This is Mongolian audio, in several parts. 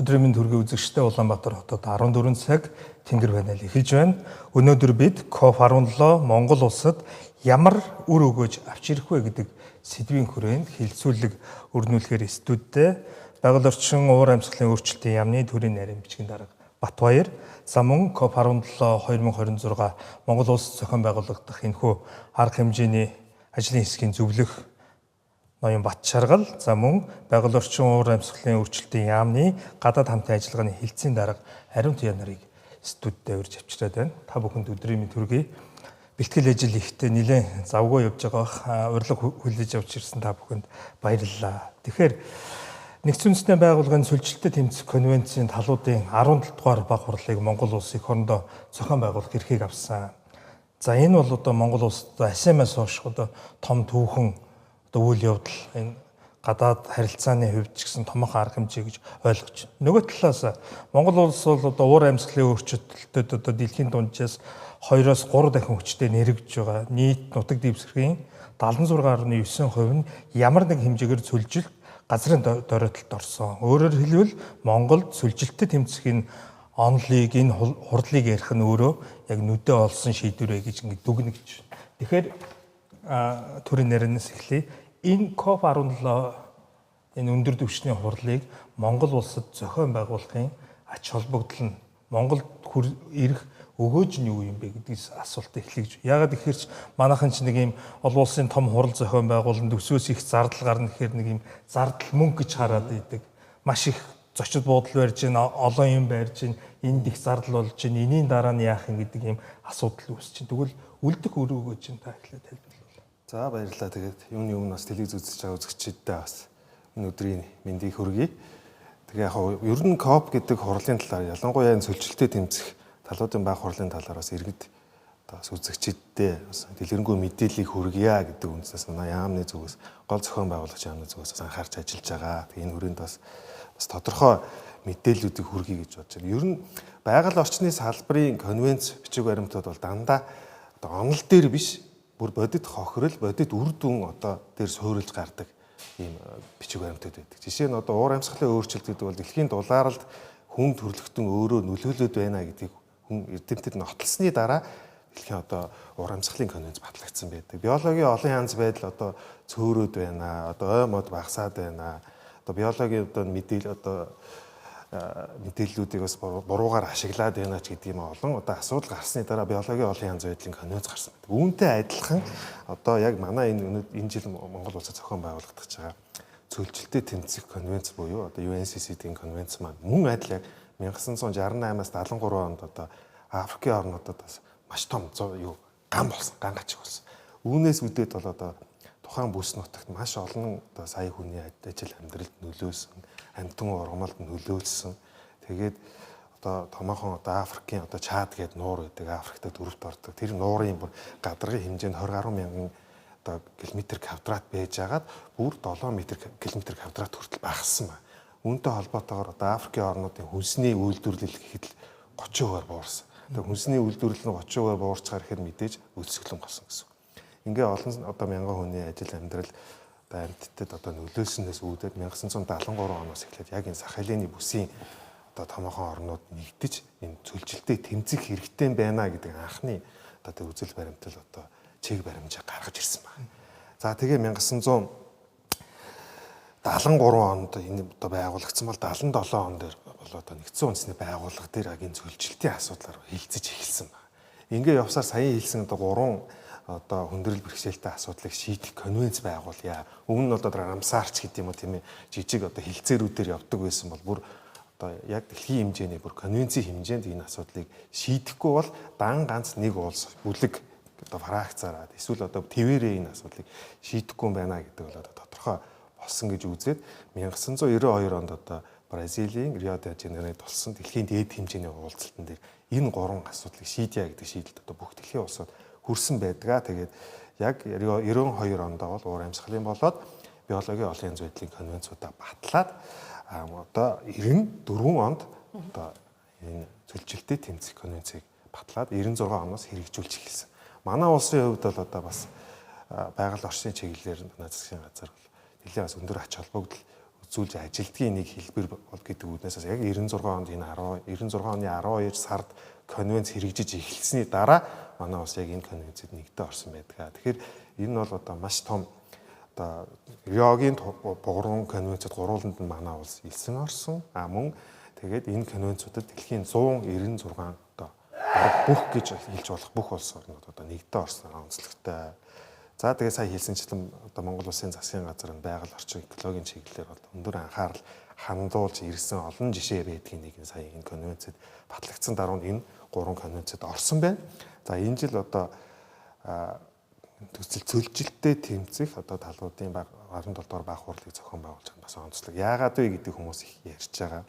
Өдрийн мэнд хүргэе үзэгчдээ. Улаанбаатар хотод 14 цаг тэнгэр банал эхэлж байна. Өнөөдөр бид COP17 Монгол улсад ямар үр өгөөж авч ирэх вэ гэдэг сэдвийн хүрээнд хэлэлцүүлэг өрнүүлэхээр студидтэй байгаль орчин уур амьсгалын өөрчлөлтийн яамны төрийн нарийн бичгийн дарга Батбаяр, за мөн COP17 2026 Монгол улс зохион байгуулагдах энэхүү арга хэмжээний ажлын хэсгийн зөвлөх ноён Батчаргал, за мөн байгаль орчин уур амьсгалын өөрчлөлтийн яамны гадаад хамтын ажиллагааны хэлтсийн дарга Ариун Туяа нарыг студидтэй урьж авчираад байна. Та бүхэнд өдрийн мэнд хүргэе. Бэлтгэл ажил ихтэй нэлээд завгүй явж байгаа бах. Урилга хүлээж авч ирсэн та бүхэнд баярлалаа. Тэгэхээр Нэгдсэн Үндэсний байгууллагын сүлжилтэд тэмцэх конвенцийн талуудын 17 дугаар баг хурлыг Монгол улс эх орондоо зохион байгуулах эрхийг авсан. За энэ бол одоо Монгол улсад асиамаас хойш одоо том түүхэн одоо үйл явдал, энэ гадаад харилцааны хувьд ч гэсэн томоохон арга хэмжээ гэж ойлгож байна. Нөгөө талаас Монгол улс бол одоо уур амьсгалын өөрчлөлтөд одоо дэлхийн дунджаас 2-оос 3 дахин хүчтэй нэрвэж байгаа. Нийт нутаг дэвсгэрийн 76.9% нь ямар нэг хэмжээгээр цөлжилт газрын доройтолд орсон. Өөрөөр хэлбэл Монголд сүлжилтэд тэмцэх энэ онолыг, энэ хурлыг ярих нь өөрөө яг нүдэ олсон шийдвэрээ гэж ингэ дүгнэж. Тэгэхээр төрийн нарийнаас эхлэе. Энэ COP17 энэ өндөр түвшний хурлыг Монгол улсад зохион байгуулахын ач холбогдол нь Монголд ирэх өгөөж нь юу юм бэ гэдгээс асуулт эхлэе гэж. Яагаад гэхээр ч манайхан ч нэг юм олон улсын том хурал зохион байгуулалт төсөөс их зардал гарна гэхээр нэг юм зардал мөнгө гэж хараад идэг. Маш их зочид буудал барьж гин, олон юм барьж гин, энд их зардал болж гин, энийн дараа нь яах юм гэдэг юм асуудал үүсэж чинь. Тэгвэл үлдэх үр өгөөж нь та эхлээд тайлбарлавал. За баярлалаа. Тэгээд юуны өмнө бас телевиз үзэж байгаа үзэгчдэдээ бас энэ өдрийн мэндийг хүргэе. Тэгээ яг ер нь COP гэдэг хурлын талаар, ялангуяа энэ сөлжилтэд тэмцэх талуудын баг хурлын талаар бас иргэд одоо бас үзэгчдэдээ бас дэлгэрэнгүй мэдээллийг хүргье гэдэг үндсээс манай яамны зүгээс, гол зохион байгуулагч яамны зүгээс бас анхаарч ажиллаж байгаа. Тэгээ энэ хүрээнд бас бас тодорхой мэдээллүүдийг хүргэе гэж бодож байна. Ер нь байгаль орчны салбарын конвенц бичиг баримтууд бол дандаа одоо онол дээр биш, бүр бодит хохирол, бодит үр дүн одоо дээр суурилж гардаг ийм бичиг баримтууд байдаг. Жишээ нь одоо уур амьсгалын өөрчлөлт гэдэг бол дэлхийн дулааралд хүн төрөлхтөн өөрөө нөлөөлөд байна гэдгийг хүн эрдэмтэд нь отолсны дараа дэлхийн одоо уур амьсгалын конвенц батлагдсан байдаг. Биологийн олон янз байдал одоо цөөрөөд байна, одоо ой мод багасаад байна. Одоо биологийн одоо мэдээлэл одоо мэдээллүүдийг бас буруугаар ашиглаад байна ч гэдэг юм, олон одоо асуудал гарсны дараа биологийн олон янз байдлын конвенц гарсан байдаг. Үүнтэй адилхан одоо яг манай энэ энэ жил Монгол улсад зохион байгуулагдаж байгаа цөлжилтэд тэмцэх конвенц буюу одоо UNCCD-ийн конвенц маань мөн адил яг 1968-аас 73 онд одоо Африкийн орнуудад бас маш том юу ган болсон, ган гачиг болсон. Үүнээс үүдээд бол одоо тухайн бүс нутагт маш олон одоо сая хүний ажил амьдралд нөлөөлсөн, амьтан ургамалд нөлөөлсөн. Тэгээд одоо томоохон одоо Африкийн одоо Чад гэдэг нуур гэдэг Африкт дөрөвт ордог. Тэр нуурын бүр гадаргын хэмжээ нь 20 гаруй мянган одоо километр квадрат байж хагаад бүр 7 метр километр квадрат хүртэл багассан байна. Үүнтэй холбоотойгоор одоо Африкийн орнуудын хүнсний үйлдвэрлэл гэхэд л 30%-аар буурсан. Тэгээ хүнсний үйлдвэрлэл нь 30%-аар буурчаар ихэд мэдээж өлсгөлэн болсон гэсэн. Ингээ олон одоо мянган хүний ажил амьдрал одоо амьтдад одоо нөлөөлснөөс үүдээд 1973 оноос эхлээд яг энэ Сахалины бүсийн одоо томоохон орнууд нэгдэж энэ цөлжилтэд тэмцэх хэрэгтэй байна гэдэг анхны одоо тэр үзэл баримтал одоо чиг баримжаа гаргаж ирсэн байна. За тэгээ 1973 онд энэ одоо байгуулагдсан бол 77 он дээр бол одоо нэгдсэн үндэсний байгууллага дээр яг энэ цөлжилтийн асуудлаар хэлцэж эхэлсэн байна. Ингээ явсаар саяын хэлсэн одоо гурван одоо хүндрэл бэрхшээлтэй асуудлыг шийдэх конвенц байгуулъя. Өмнө нь одоо Рамсарч гэдэг юм уу, тийм ээ, жижиг одоо хилцээрүүдээр явдаг байсан бол бүр одоо яг дэлхийн хэмжээний бүр конвенцийн хэмжээнд энэ асуудлыг шийдэхгүй бол дан ганц нэг улс бүлэг одоо фракцаараа эсвэл одоо твэрээ энэ асуудлыг шийдэхгүй юм байна гэдэг бол одоо тодорхой болсон гэж үзээд 1992 онд одоо Бразилийн Рио де Жанейрод болсон дэлхийн дээд хэмжээний уулзалтан дээр энэ гурван асуудлыг шийдье гэдэг шийдэлд одоо бүх дэлхийн улсууд хүрсэн байдгаа. Тэгээд яг 92 онд бол уур амьсгалын болоод биологийн олон янз байдлын конвенцуудаа батлаад одоо 94 онд одоо энэ цөлжилтэд тэмцэх конвенцийг батлаад 96 оноос хэрэгжүүлж эхэлсэн. Манай улсын хувьд бол одоо бас байгаль орчны чиглэлээр наад засгийн газар бол нэлээд бас өндөр ач холбогдол зохицуулж ажилтгийн нэг хэлбэр бол гэдэг үүднээс яг 96 онд энэ 96 оны 12 сард конвенц хэрэгжиж эхэлсний дараа манай улс яг энэ конвенцэд нэгдээ орсон байдаг. Тэгэхээр энэ бол одоо маш том одоо Риогийн 3 конвенцэд гурвууланд нь манай улс элсэн орсон. А мөн тэгээд энэ конвенцуудад дэлхийн 196 одоо бүх гэж хэлж болох бүх улс орнууд одоо нэгдээ орсон онцлогтой. За тэгээ сая хэлсэнчлэн одоо Монгол улсын засгийн газар нь байгаль орчин экологийн чиглэлээр бол өндөр анхаарал хандуулж ирсэн олон жишээ байдгийг нэг нь сая энэ конвенцэд батлагдсан дараа нь энэ 3 конвенцэд орсон байна. За энэ жил одоо төсөл цөлжилттэй тэмцэх одоо талуудын 17 дугаар бага хурлыг зохион байгуулж байгаа бас онцлог. Яагаад вэ гэдэг хүмүүс их ярьж байгаа.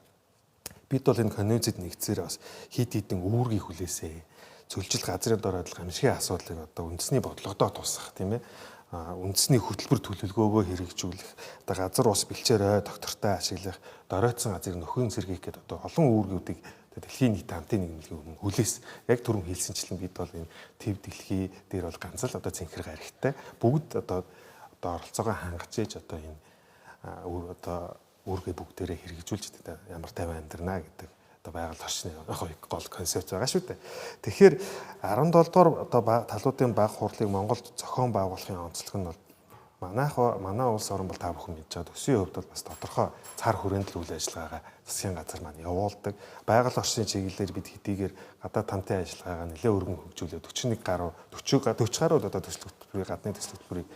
Бид бол энэ конвенцэд нэгдсээр бас хид хідэн үүргийг хүлээсэ. Цөлжил газрын дор адил гамшигын асуудлыг одоо үндэсний бодлогодоо тусгах тийм ээ. Үндэсний хөтөлбөр төлөвлөгөөгөө хэрэгжүүлэх, одоо газар ус бэлчээр ой доктортой ашиглах, доройтсон газрыг нөхөн сэргийх гэдэг одоо олон үүргүүдийг дэлхийн нийт хамтын нийгэмлэгийн өмнө хүлээс. Яг түрүүн хэлсэнчлэн бид бол энэ төв дэлхий дээр бол ганц л одоо цэнхэр гаригтай бүгд одоо оролцоогоо хангаж ээж одоо энэ одоо үүргээ бүгдээрээ хэрэгжүүлж ямар тайван амьдрнаа гэдэг одоо байгаль орчны гол концепт байгаа шүү дээ. Тэгэхээр 17 дугаар одоо талуудын бага хурлыг Монголд зохион байгуулахын онцлог нь бол манай улс орон бол та бүхэн мэдж байгаа төсвийн хувьд бол бас тодорхой цар хүрээнд л үйл ажиллагаагаа засгийн газар маань явуулдаг. Байгаль орчны чиглэлээр бид хэдийгээр гадаад хамтын ажиллагаагаа нэлээд өргөн хөгжүүлээд 41 гаруй 40 гаруй одоо төсөл хөтөлбөрийг гадны төсөл хөтөлбөрийг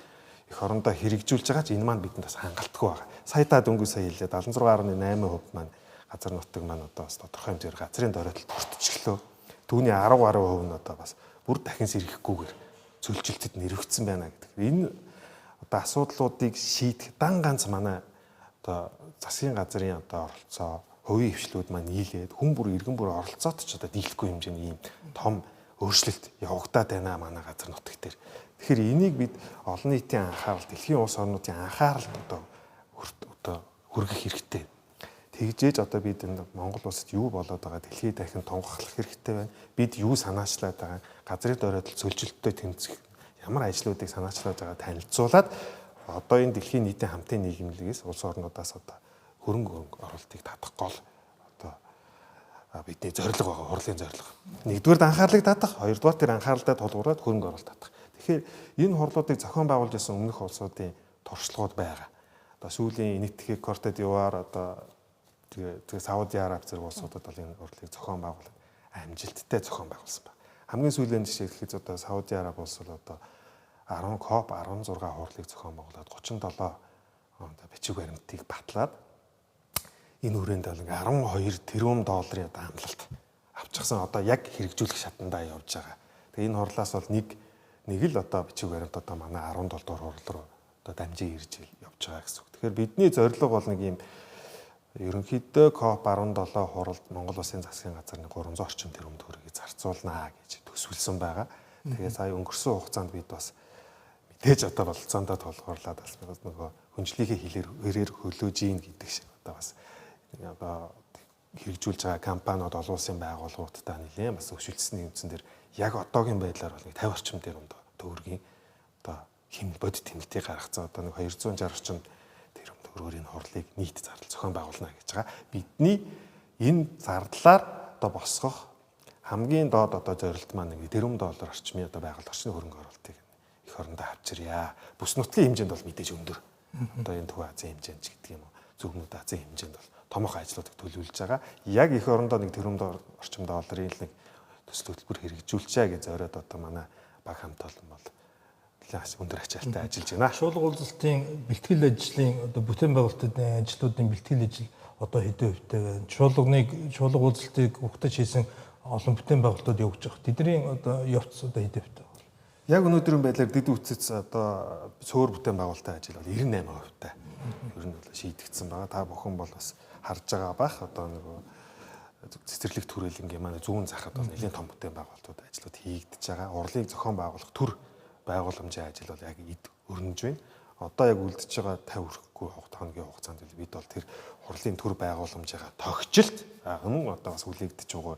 эх орондоо хэрэгжүүлж байгаа ч энэ маань бидэнд бас хангалтгүй байгаа. Сая та дөнгөж сая хэллээ 76.8% маань газар нутаг маань одоо бас тодорхой хэмжээгээр газрын доройтол дуртчихлоо. Түүний 10 гаруй хувь нь одоо бас бүр дахин сэргэхгүйгээр цөлжилтэд нэрвэгдсэн байна гэдэг. Энэ одоо асуудлуудыг шийдэх дан ганц манай одоо засгийн газрын одоо оролцоо, хувийн хвшлүүд маань нийлээд хүн бүр иргэн бүр оролцоот ч одоо дийлэхгүй хэмжээний ийм том өөрчлөлт явагдаад байна манай газар нутаг дээр. Тэгэхээр энийг бид олон нийтийн анхаарал, дэлхийн улс орнуудын анхааралд одоо хүргэх хэрэгтэй. Тэгжээж одоо бид энэ Монгол улсад юу болоод байгаа дэлхийд дахин тунхаглах хэрэгтэй байна. Бид юу санаачлаад байгаа, газрын доройтол цөлжилттэй тэмцэх ямар ажлуудыг санаачлаад байгаа танилцуулаад одоо энэ дэлхийн нийтийн хамтын нийгэмлэгээс улс орнуудаас одоо хөрөнгө оруулалтыг татах гол одоо бидний зорилго байгаа, хурлын зорилго. Нэгдүгээр анхаарлыг татах, хоёрдугаар тэр анхааралтай тулгуураад хөрөнгө оруулалт татах. Тэгэхээр энэ хурлуудыг зохион байгуулж байсан өмнөх улсуудын туршлагууд байгаа. Одоо сүүлийн нийтгэх Корте д'Ивуар одоо тэгээ Сауди Араб зэрэг улсуудад бол энэ хурлыг зохион байгуулад амжилттай зохион байгуулсан байна. Хамгийн сүүлийн жишээ гэхэд одоо Сауди Араб улс бол одоо 10 COP 16 хурлыг зохион байгуулад 37 одоо бичиг баримтыг батлаад энэ хүрээнд бол ингээ 12 тэрбум долларын одоо амлалт авчихсан, одоо яг хэрэгжүүлэх шатандаа явж байгаа. Тэгээ энэ хурлаас бол нэг л одоо бичиг баримт одоо манай 17 дугаар хурал руу одоо дамжин ирж явж байгаа гэсэн үг. Тэгэхээр бидний зорилго бол нэг юм ерөнхийдөө COP 17 хуралд Монгол улсын засгийн газар нэг 300 орчим тэрбум төгрөгийг зарцуулнаа гэж төсвөлсөн байгаа. Тэгээ сая өнгөрсөн хугацаанд бид бас мэдээж одоо бололцоондоо тулгуурлаад бас нөгөө хүнжлийнхээ хэрээр хөлөөж ийн гэдэг шиг одоо бас одоо хэрэгжүүлж байгаа компаниуд, олон улсын байгууллагуудтай нэлээд бас өшөлтсөний үндсэн дээр яг одоогийн байдлаар бол нэг 50 орчим тэрбум төгрөгийн одоо бодит хэмнэлтийг гаргацсан одоо нэг 260 орчим тэрбум төгрөгөөр энэ хурлыг нийт зардал зохион байгуулна гэж байгаа. Бидний энэ зардлаар одоо босгох хамгийн доод одоо зорилт маань нэг тэрбум доллар орчмын одоо байгаль орчны хөрөнгө оруулалтыг эх орондоо авчирья. Бүс нутгийн хэмжээнд бол мэдээж өндөр. Одоо энэ Төв Азийн хэмжээнд ч гэдэг юм уу, Зөвмөд Азийн хэмжээнд бол томоохон ажлуудыг төлөвлөж байгаа. Яг эх орондоо нэг тэрбум орчим долларын л нэг төсөл хөтөлбөр хэрэгжүүлчээ гэж зориод одоо манай баг хамт олон бол нэлээд өндөр ачаалттай ажиллаж байна. Шуулга уулзалтын бэлтгэл ажлын одоо бүтээн байгуулалтын ажлуудын бэлтгэл ажил одоо хэдэн хувьтай байна? Шуулга уулзалтыг угтаж хийсэн олон бүтээн байгуулалтууд явагдаж байгаа. Тэдний одоо явц одоо хэдэн хувьтай? Яг өнөөдрийн байдлаар дэд үтсэц одоо сөөр бүтээн байгуулалтын ажил бол 98%-тай. Ер нь бол шийдэгдсэн байгаа. Та бүхэн бол бас харж байгаа бах. Одоо нөгөө цэцэрлэг түрээлэнгийн манай зүүн захад бол нэлээд том бүтээн байгуулалтууд ажлууд хийгдэж байгаа. Урлыг зохион байгуулах төр байгууламжийн ажил бол яг эд өрнөж байна. Одоо яг үлдэж байгаа 50 хүрэхгүй хоногийн хугацаанд бид бол тэр хурлын төр байгууламжийнхаа тогтжилт мөн одоо бас хүлээгдэж байгаа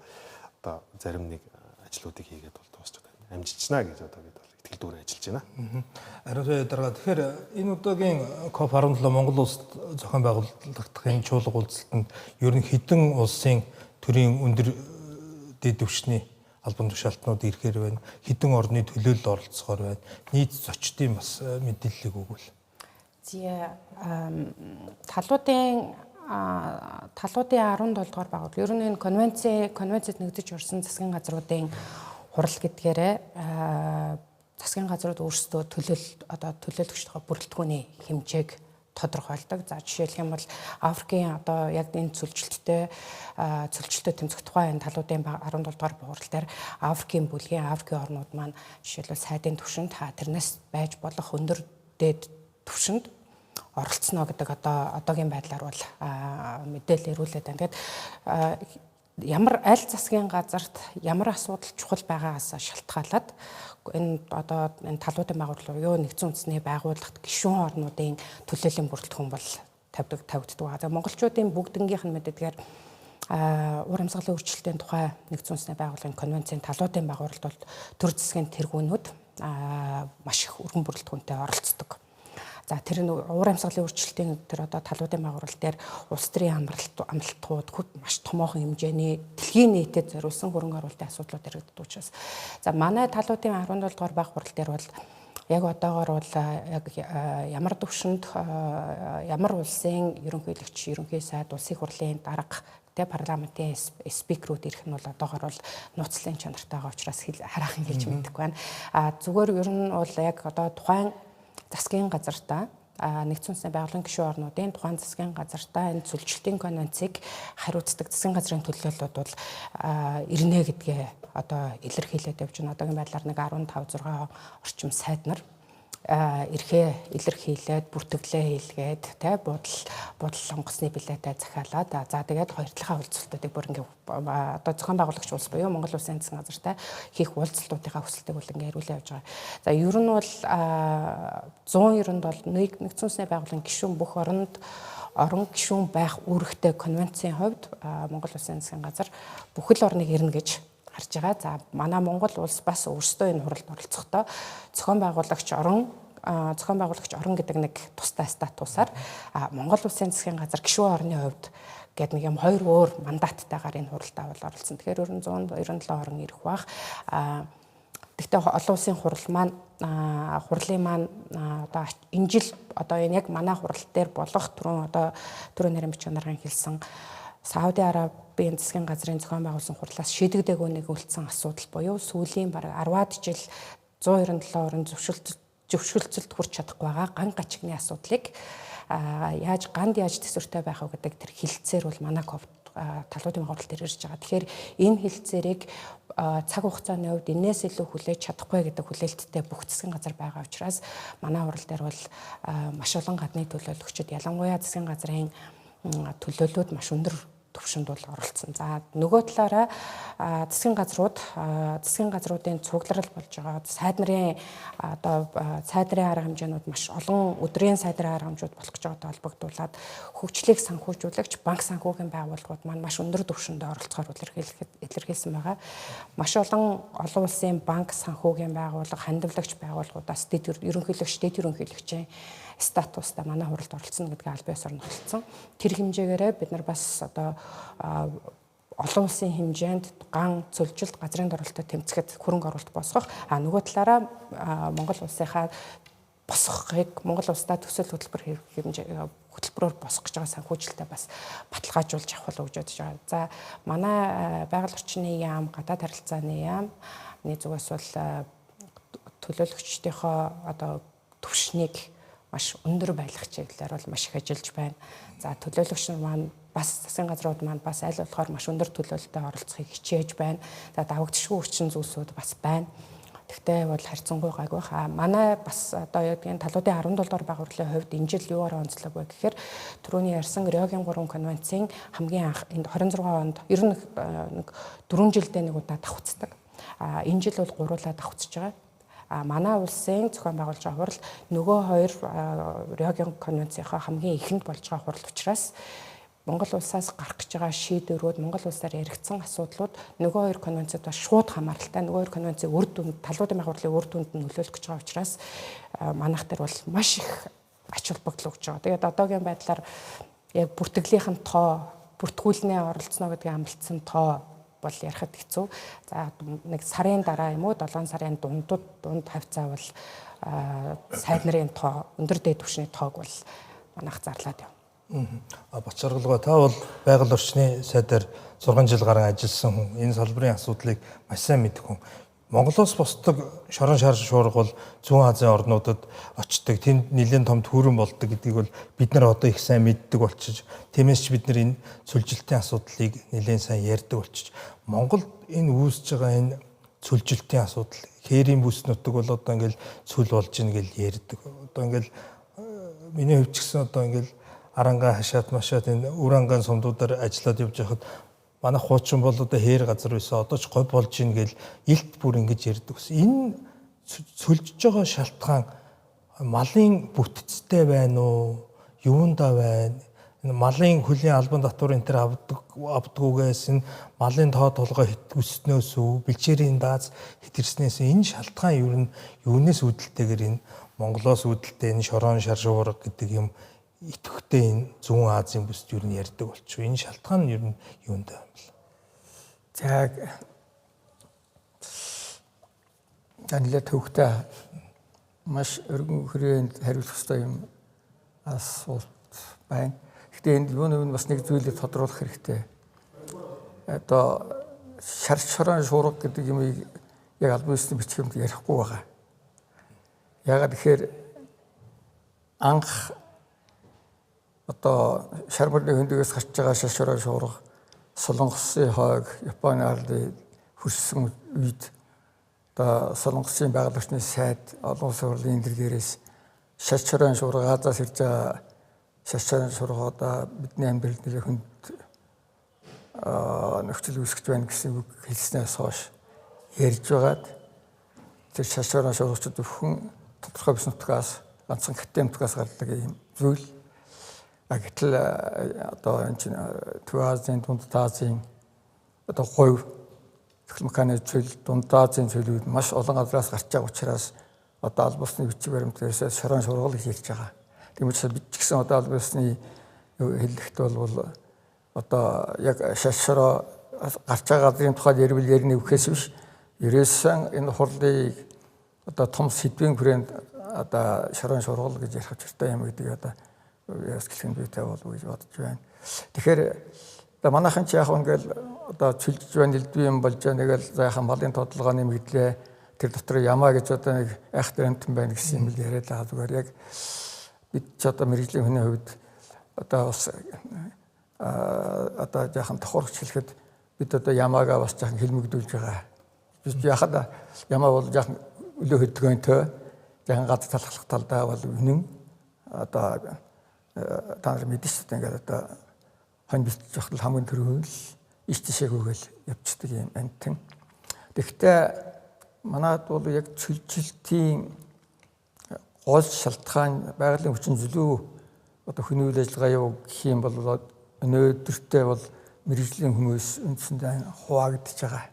одоо зарим нэг ажлуудыг хийгээд бол дуусч байгаа. Амжичнаа гэж одоо бид бол сэтгэл дүүрэн ажиллаж байна. Ариун дарга, тэгэхээр энэ удаагийн COP17 Монгол улсад зохион байгуулагдах энэ чуулга уулзалтанд ер нь хэдэн улсын төрийн өндөр дэд түвшний албан тушаалтнууд ирэхээр байна? Хэдэн орны төлөөлөл оролцохоор байна? Нийт зочдын бас мэдээллийг өгвөл. Талуудын 17 дугаар байгууллага. Ер нь энэ конвенцид нэгдэж орсон засгийн газруудын хурал гэдгээрээ засгийн газрууд өөрсдөө төлөөлөгчдийнхөө бүрэлдэхүүний хэмжээг тодорхойлдог. За, жишээлх юм бол Африкийн одоо яг энэ цөлжилттэй тэмцэх тухай энэ талуудын 17 дугаар хурал дээр Африкийн бүлгийн Африкийн орнууд маань жишээлбэл сайдын түвшинд, тэрнээс байж болох өндөр дээд түвшинд оролцоно гэдэг одоогийн байдлаар бол мэдээлэл ирүүлээд байна. Тэгээд ямар аль засгийн газарт ямар асуудал чухал байгаагаас шалтгаалаад энэ одоо энэ талуудын байгууллага юу нэгдсэн үндэсний байгууллагт гишүүн орнуудын төлөөллийн бүрэлдэхүүн бол тавигддаг. За, монголчуудын бүгднгийнх нь мэддгээр уур амьсгалын өөрчлөлтийн тухай нэгдсэн үндэсний байгууллагын конвенцийн талуудын байгууллагт бол төр засгийн тэргүүнүүд маш их өргөн бүрэлдэхүүнтэй оролцдог. За, тэр нь уур амьсгалын өөрчлөлтийн тэр одоо талуудын байгуулалт дээр улс төрийн амралтууд маш томоохон хэмжээний дэлхийн нийтэд зориулсан хөрөнгө оруулалтын асуудлууд яригддаг учраас, за, манай талуудын 17 дугаар баг хурал дээр бол яг одоогор бол яг ямар төвшөнд ямар улсын ерөнхийлөгч, ерөнхий сайд, улсын хурлын дарга, парламентын спикерүүд ирэх нь бол одоогор бол нууцлалын чанартай байгаа учраас хараахан хэлж мэдэхгүй байна. А зүгээр ер нь бол яг одоо тухайн засгийн газартаа, нэгдсэн үндэсний байгууллагын гишүүн орнуудын тухайн засгийн газартаа энэ цөлжилтийн конвенцийг хариуцдаг засгийн газрын төлөөллүүд бол ирнэ гэдгээ одоо илэрхийлээд явж байна. Одоогийн байдлаар нэг 15 6 орчим сайд нар эрхээ илэрхийлээд, бүртгэлээ хийлгээд, тэ буудал онгоцны билетээ захиалаад, за, тэгээд хоёр талынхаа уулзалтуудыг бүр ингээ одоо зохион байгуулагч улс буюу Монгол Улсын засгийн газартай хийх уулзалтуудынхаа хүсэлтийг бол ингээ хариулаа явж байгаа. За, ер нь бол 197 нэгдсэн үндэсний байгууллагын гишүүн бүх оронд орон гишүүн байх үүрэгтэй конвенцийн хувьд Монгол Улсын засгийн газар бүхэл орныг ирнэ гэж харж байгаа. За, манай Монгол улс бас өөрсдөө энэ хуралд оролцохдоо зохион байгуулагч орон гэдэг нэг тусдай статусаар, Монгол Улсын засгийн газар гишүүн орны хувьд гэдэг нэг юм хоёр өөр мандаттайгаар энэ хуралдаа бол оролцсон. Тэгэхээр ер нь 197 орон ирэх бах. Гэхдээ олон улсын хурал маань хурлын маань одоо энэ жил одоо энэ яг манай хурал дээр болох түрүүн нэрэн бичиг нарын хэлсэн Сауди Арабийн засгийн газрын зохион байгуулсан хурлаас шийдэгдээгүй нэг үлдсэн асуудал буюу сүүлийн бараг 10-аад жил 197 орон зөвшөлтсөлд хүрч чадахгүй байгаа ган гачигны асуудлыг яаж ганд яаж төсвөртэй байх вэ гэдэг тэр хилцээр бол манай COP талуудын хурал дээр ирж байгаа. Тэгэхээр энэ хилцээрийг цаг хугацааны хувьд энээс илүү хүлээж чадахгүй гэдэг хүлээлттэй бүх засгийн газар байгаа учраас манай хурал дээр бол маш олон гадны төлөөлөгчид, ялангуяа засгийн газрын төлөөллүүд маш өндөр төвшөнд бол оролцсон. За, нөгөө талаараа засгийн газруудын цугларал болж байгаа сайд нарын одоо сайд нарын арга хэмжээнүүд маш олон өдрийн сайд нарын арга хэмжүүд болох гэж байгаатай холбогдуулаад хөгжлийг санхүүжүүлэгч банк санхүүгийн байгууллагууд маань маш өндөр түвшинд оролцохоор илэрхийлсэн байгаа. Маш олон улсын банк санхүүгийн байгууллага, хандивлагч байгууллагуудаас дэд ерөнхийлөгч, дэд ерөнхийлөгчийн статустай манай хуралд оролцсон гэдгээ аль биесээр нотолцсон. Тэр хэмжээгээрээ бид нар бас одоо олон улсын хэмжээнд ган цөлжилт, газрын доролттой тэмцэхэд хөрөнгө оруулалт босгох, а нөгөө талаараа Монгол улсынхаа босгохыг Монгол улсдаа төсөл хөтөлбөр хэмжээ хөтөлбөрөөр босгох гэж байгаа санхүүжилтээ бас баталгаажуулж авах болов гэж бодож байгаа. За, манай байгаль орчны яам, гадаад харилцааны яамны зүгээс бол төлөөлөгчдийнхөө одоо түвшнийг маш өндөр байлгах чиглэлээр бол маш их ажиллаж байна. За, төлөөлөгч нар маань бас засгийн газрууд маань бас аль болохоор маш өндөр төлөөлөлтөд оролцохыг хичээж байна. За, давагдшгүй хүчин зүйлсүүд бас байна. Тэгтээ бол харьцангуй гайгүй. Манай бас одоо яг энэ талуудын 17 дугаар байгууллагын хувьд энэ жил юугаар онцлог вэ гэхээр түрүүний ярьсан Риогийн 3 конвенцийн хамгийн анх энд 26 онд ер нь нэг 4 жилдээ нэг удаа давхцдаг. Энэ жил бол гуруулаа давхцаж байгаа. Манай улсын зохион байгуулж байгаа хурал нөгөө хоёр Риогийн конвенцийнхаа хамгийн ихэнд болж байгаа хурал учраас Монгол улсаас гарах гэж байгаа шийдвэрүүд, Монгол улсаар яригдсан асуудлууд нөгөө хоёр конвенцид бас шууд хамааралтай. Нөгөө хоёр конвенцийг үр дүнд, талуудын байгууллагын үр дүнд нь нөлөөлөх гэж байгаа учраас манайх дээр бол маш их ач холбогдол өгч байгаа. Тэгээд одоогийн байдлаар яг бүртгэлийнх нь тоо, бүртгүүлнээ оролцоно гэдгийг амлагдсан тоо бол ярихад хэцүү. За нэг сарын дараа юм уу 7 сарын дунд хавцаа бол сайд нарын тоо, өндөр дээд түвшний тоог бол манайх зарлаад явна. Бачаргалгаа та бол байгаль орчны сайдаар 6 жил гарan ажилласан хүн. Энэ салбарын асуудлыг маш сайн мэдэх хүн. Монголоос босдог шорон шар шуурга бол Зүүн Азийн орнуудад очдог. Тэнд нэлээд том түүрэн болдог гэдгийг бол бид нар одоо их сайн мэддэг болчих. Тиймээс ч бид нар энэ цөлжилтийн асуудлыг нэлээд сайн ярьдаг болчих. Монголд энэ үүсэж байгаа энэ цөлжилтийн асуудал, хээрийн бүс нутаг бол одоо ингээл цөл болж ийн гэж ярьдаг. Одоо ингээл миний хувьд ч гэсэн одоо ингээл арангаа хашаат машаат энэ үр ангаан сумдуудаар ажиллаад явж байхад манай хуучин бол одоо хээр газар байсан, одоо ч говь болж ийн гэл илт бүр ингэж ярьдаг ус. Энэ цөлжж байгаа шалтгаан малын бүтцтэй байна уу? Юундаа байна? Энэ малын хөлийн албан татвар энэ төр авдгүйгээс энэ малын тоо толгой хит өснөөс үү, бэлчээрийн дааз хэтэрснээс энэ шалтгаан ер нь юунаас үүдэлтэйгээр энэ Монголоос үүдэлтэй энэ шорон шар шуурга гэдэг юм идэвхтэй энэ Зүүн Азийн бүсд ер нь ярьдаг болчих. Энэ шалтгаан нь ер нь юунд юм бэл? За нэлээд төвхтэй маш өргөн хүрээнд хариулах ёстой юм асуулт байна. Гэхдээ энд юуны өмнө бас нэг зүйлийг тодруулах хэрэгтэй. Одоо шар шорон шуурга гэдэг юмыг яг албан ёсны бичгэмд ярихгүй байгаа. Яагаад гэхээр анх одоо шар мөрний хөндөгөөс гарч байгаа шар шорон шуурга Солонгосын хойг Японы арлыг хөрссөн үед одоо Солонгосын байгаль орчны сайд олон улсын хурлын энэ дээрээс шар шорон шуурга Азаас ирж байгаа шар шорон шуурга одоо бидний амьдрал нэлээ хүнд нөхцөл үүсгэж байна гэсэн үг хэлснээс хойш ярьж байгаад тэр шар шорон шуургачид зөвхөн тодорхой бүс нутгаас ганцхан хятадын нутгаас гардаг юм зүйл. Гэтэл одоо энэ чинь Төв Азийн, Дунд Азийн одоо говь, техномеханик зүйл, Дунд Азийн зүйлүүд маш олон газраас гарч байгаа учраас одоо аль бусны бичиг баримтаас шорон шуурга гэж хэлж байгаа. Тийм учраас бид ч гэсэн одоо аль бусны хэллэгт бол одоо яг шар шороо гарч байгаа газрын тухайд ярил ярина гэхээс биш ерөөсөн энэ хурлыг одоо том сэдвийн хүрээнд одоо шорон шуурга гэж ярих учиртай юм гэдэг одоо яас гэлхэн бийтэй болов гэж бодож байна. Тэгэхээр одоо манайхан ч яг ингээл одоо цөлжж байна, элдв юм болж байна. Тэгэл за яхан малын тодолгоо нэмэгдлээ. Тэр дотор ямаа гэж одоо нэг айхтар амтан байна гэсэн юм л яриад байгаа зүгээр яг бид ч одоо мэргэжлийн хүний хувьд одоо бас одоо яхан тохирч хэлэхэд бид одоо ямаагаа бас яхан хэлмэгдүүлж байгаа. Бид яхад ямаа бол яхан өлөө хөдөлгөөнтэй яхан газар талхлах талдаа бол үнэн одоо та нар мэдэн шүү дээ ингээд одоо хонь бэлтэж явахад хамгийн түрүүн л иш тишээгүйгээл явчихдаг юм амтан. Тэгэхдээ манайд бол яг цөлжилтийн гол шалтгаан байгалийн хүчин зүйлүү одоо хүний үйл ажиллагаа юу гэх юм бол өнөөдөртөө бол мэргэжлийн хүмүүс үндсэндээ хуваагдчихж байгаа.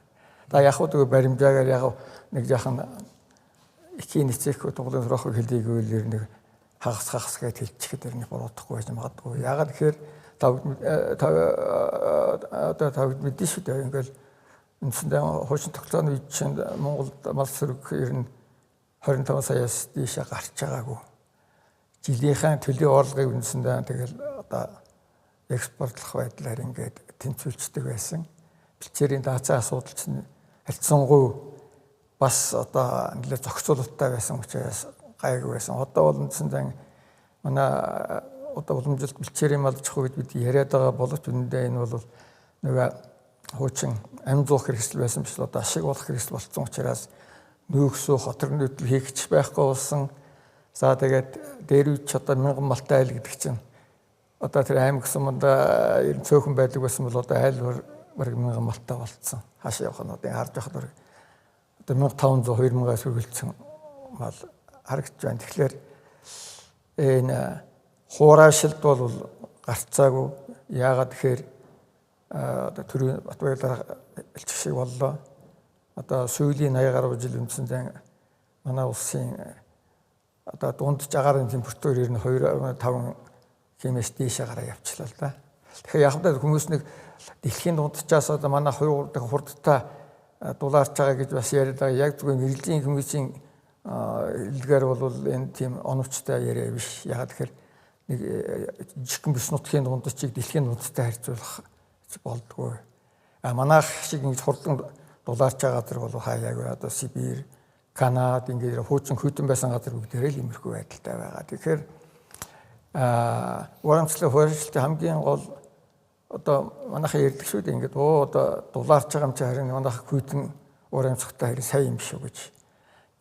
За яг хөө баримжаагаар яг нэг жаахан эхийн эцэг туглын сурах хэлийгүүл ер нь хагас хагас гэж хэлчихээд ер нь буруудахгүй байж магадгүй. Яагаад гэхээр одоо та мэдэн шүү дээ. Ингээл үндсэндээ хуучин тогтолцооны үед чинь Монголд мал сөрөг ер нь 25 саяас дээшээ гарч байгаагүй. Жилийнхээ төлөв орлогыг үндсэндээ тэгэл одоо экспортлох байдлаар ингээд тэнцвүүлждэг байсан. Бэлчээрийн даацаа асуудал чинь харьцангуй бас одоо нэлээд зохицуулалттай байсан учраас гайгүй байсан. Одоо бол үндсэндээ манай одоо уламжлалт бэлчээрийн мал чухал гэж бид яриад байгаа боловч үнэндээ энэ бол нөгөө хуучин амь зуух хэрэгсэл байсан биш л одоо ашиг болох хэрэгсэл болцсон учраас нөөхсөө хотор нүүдэл хийх ч байхгүй болсон. За тэгээд дээр үеч одоо мянган малтай айл гэдэг чинь одоо тэр аймаг суманд ер нь цөөхөн байдаг байсан бол одоо айл бараг мянган малтай болцсон. Хаашаа явах нь одоо харж байхад бараг одоо 1500 2000-аас үргэлжсэн мал харагдаж байна. Тэгэхээр энэ хуурайшилт бол гарцаагүй Яагаад гэхээр одоо түрүү Батбаяр хэлчих шиг боллоо. Одоо сүүлийн 80 гаруй жил үндсэндээ манай улсын одоо дундаж агаарын температур ер нь 2.5 хэмээс дээшээ гараа явчлаа л да. Тэгэхээр яг л хүмүүс нэг дэлхийн дунджаас одоо манай 2 3 дахин хурдтай дулаарч байгаа гэж бас яриад байгаа. Яг зүгээр мэргэжлийн хүмүүсийн хэлдгээр бол энэ тийм оновчтой яриа биш. Яг тэгэхээр нэг жижигхэн бүс нутгийн дундчийг дэлхийн дундтай харьцуулах болдгоо. А манайх шиг ингэж хурдан дулаарч байгаа газар бол хаяаг одоо Сибирь, Канад ингээд хуучин хүйтэн байсан газар бүгдээрээ л иймэрхүү байдалтай байгаа. Тэгэхээр урамчлал хуурайлтын хамгийн гол одоо манайхан ярьдаг шүү дээ ингээд одоо дулаарч байгаа юм чи харин манайх хүйтэн урамцахтай харин сайн юм шүү гэж.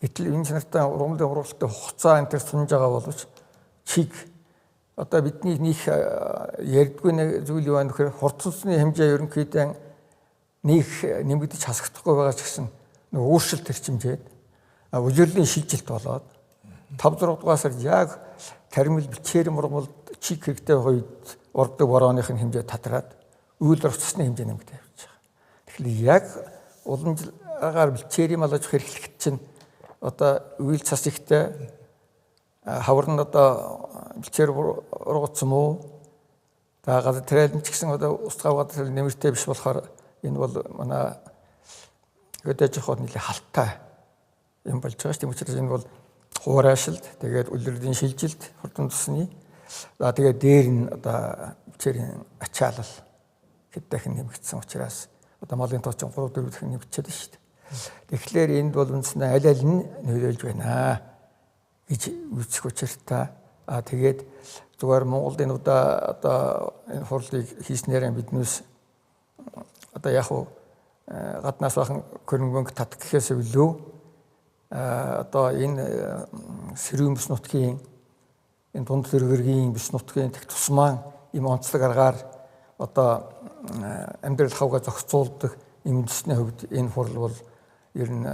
Гэтэл энэ чанартай ургамлын ургалтай хугацаа энэ төр сунж байгаа боловч чиг одоо бидний нөх ярьдгүй нэг зүйл юу вэ гэхээр хурц усны хэмжээ ерөнхийдөө нэг нэмэгдэж хасагдахгүй байгаа ч гэсэн нэг өөрчлөлт эрчимжээд үжирлийн шилжилт болоод 5 6 дугаар сард яг тармил бичээр мурмал чиг хэрэгтэй байгаа үед урддаг борооных нь хэмжээ татраад үйл урцсны хэмжээ нэмэгдэж явж байгаа. Тэгэхээр яг уламжлалгаар бэлчээрийн мал аж ахуй хэрэглэгч чинь одоо үйл цас ихтэй хавар нь одоо бэлчээр ургацсан мó за газар тариалан ч гэсэн одоо ус гав газар нэмэртэй биш болохоор энэ бол манай хөдөө аж ахуйд нэлээ халтай юм болж байгаа шүү. Тийм учраас энэ бол хуурайшилт, тэгээд үлрлийн шилжилт, хурдан тусны. За тэгээд дээр нь одоо бэлчээрийн ачаалал хэд дахин нэмэгдсэн учраас одоо малын тоо чинь 3 4 дахин нэмэгдчихэд шүү дээ. Тэгэхээр энд бол үндсэндээ аль аль нь нөлөөлж байна гэж үзэх учиртай. А тэгээд зүгээр Монголд энэ удаа одоо энэ хурлыг хийснээр биднээс одоо яг уу гаднаас бахан хөрөнгө татах гэхээс илүү одоо энэ сэрүүн бүс нутгийн энэ дунд дэргэргийн бүс нутгийн тех тусмаа ийм онцлог аргаар одоо амьдрал хавга зохицуулдаг юм үндэсний хувьд энэ хурал бол ер нь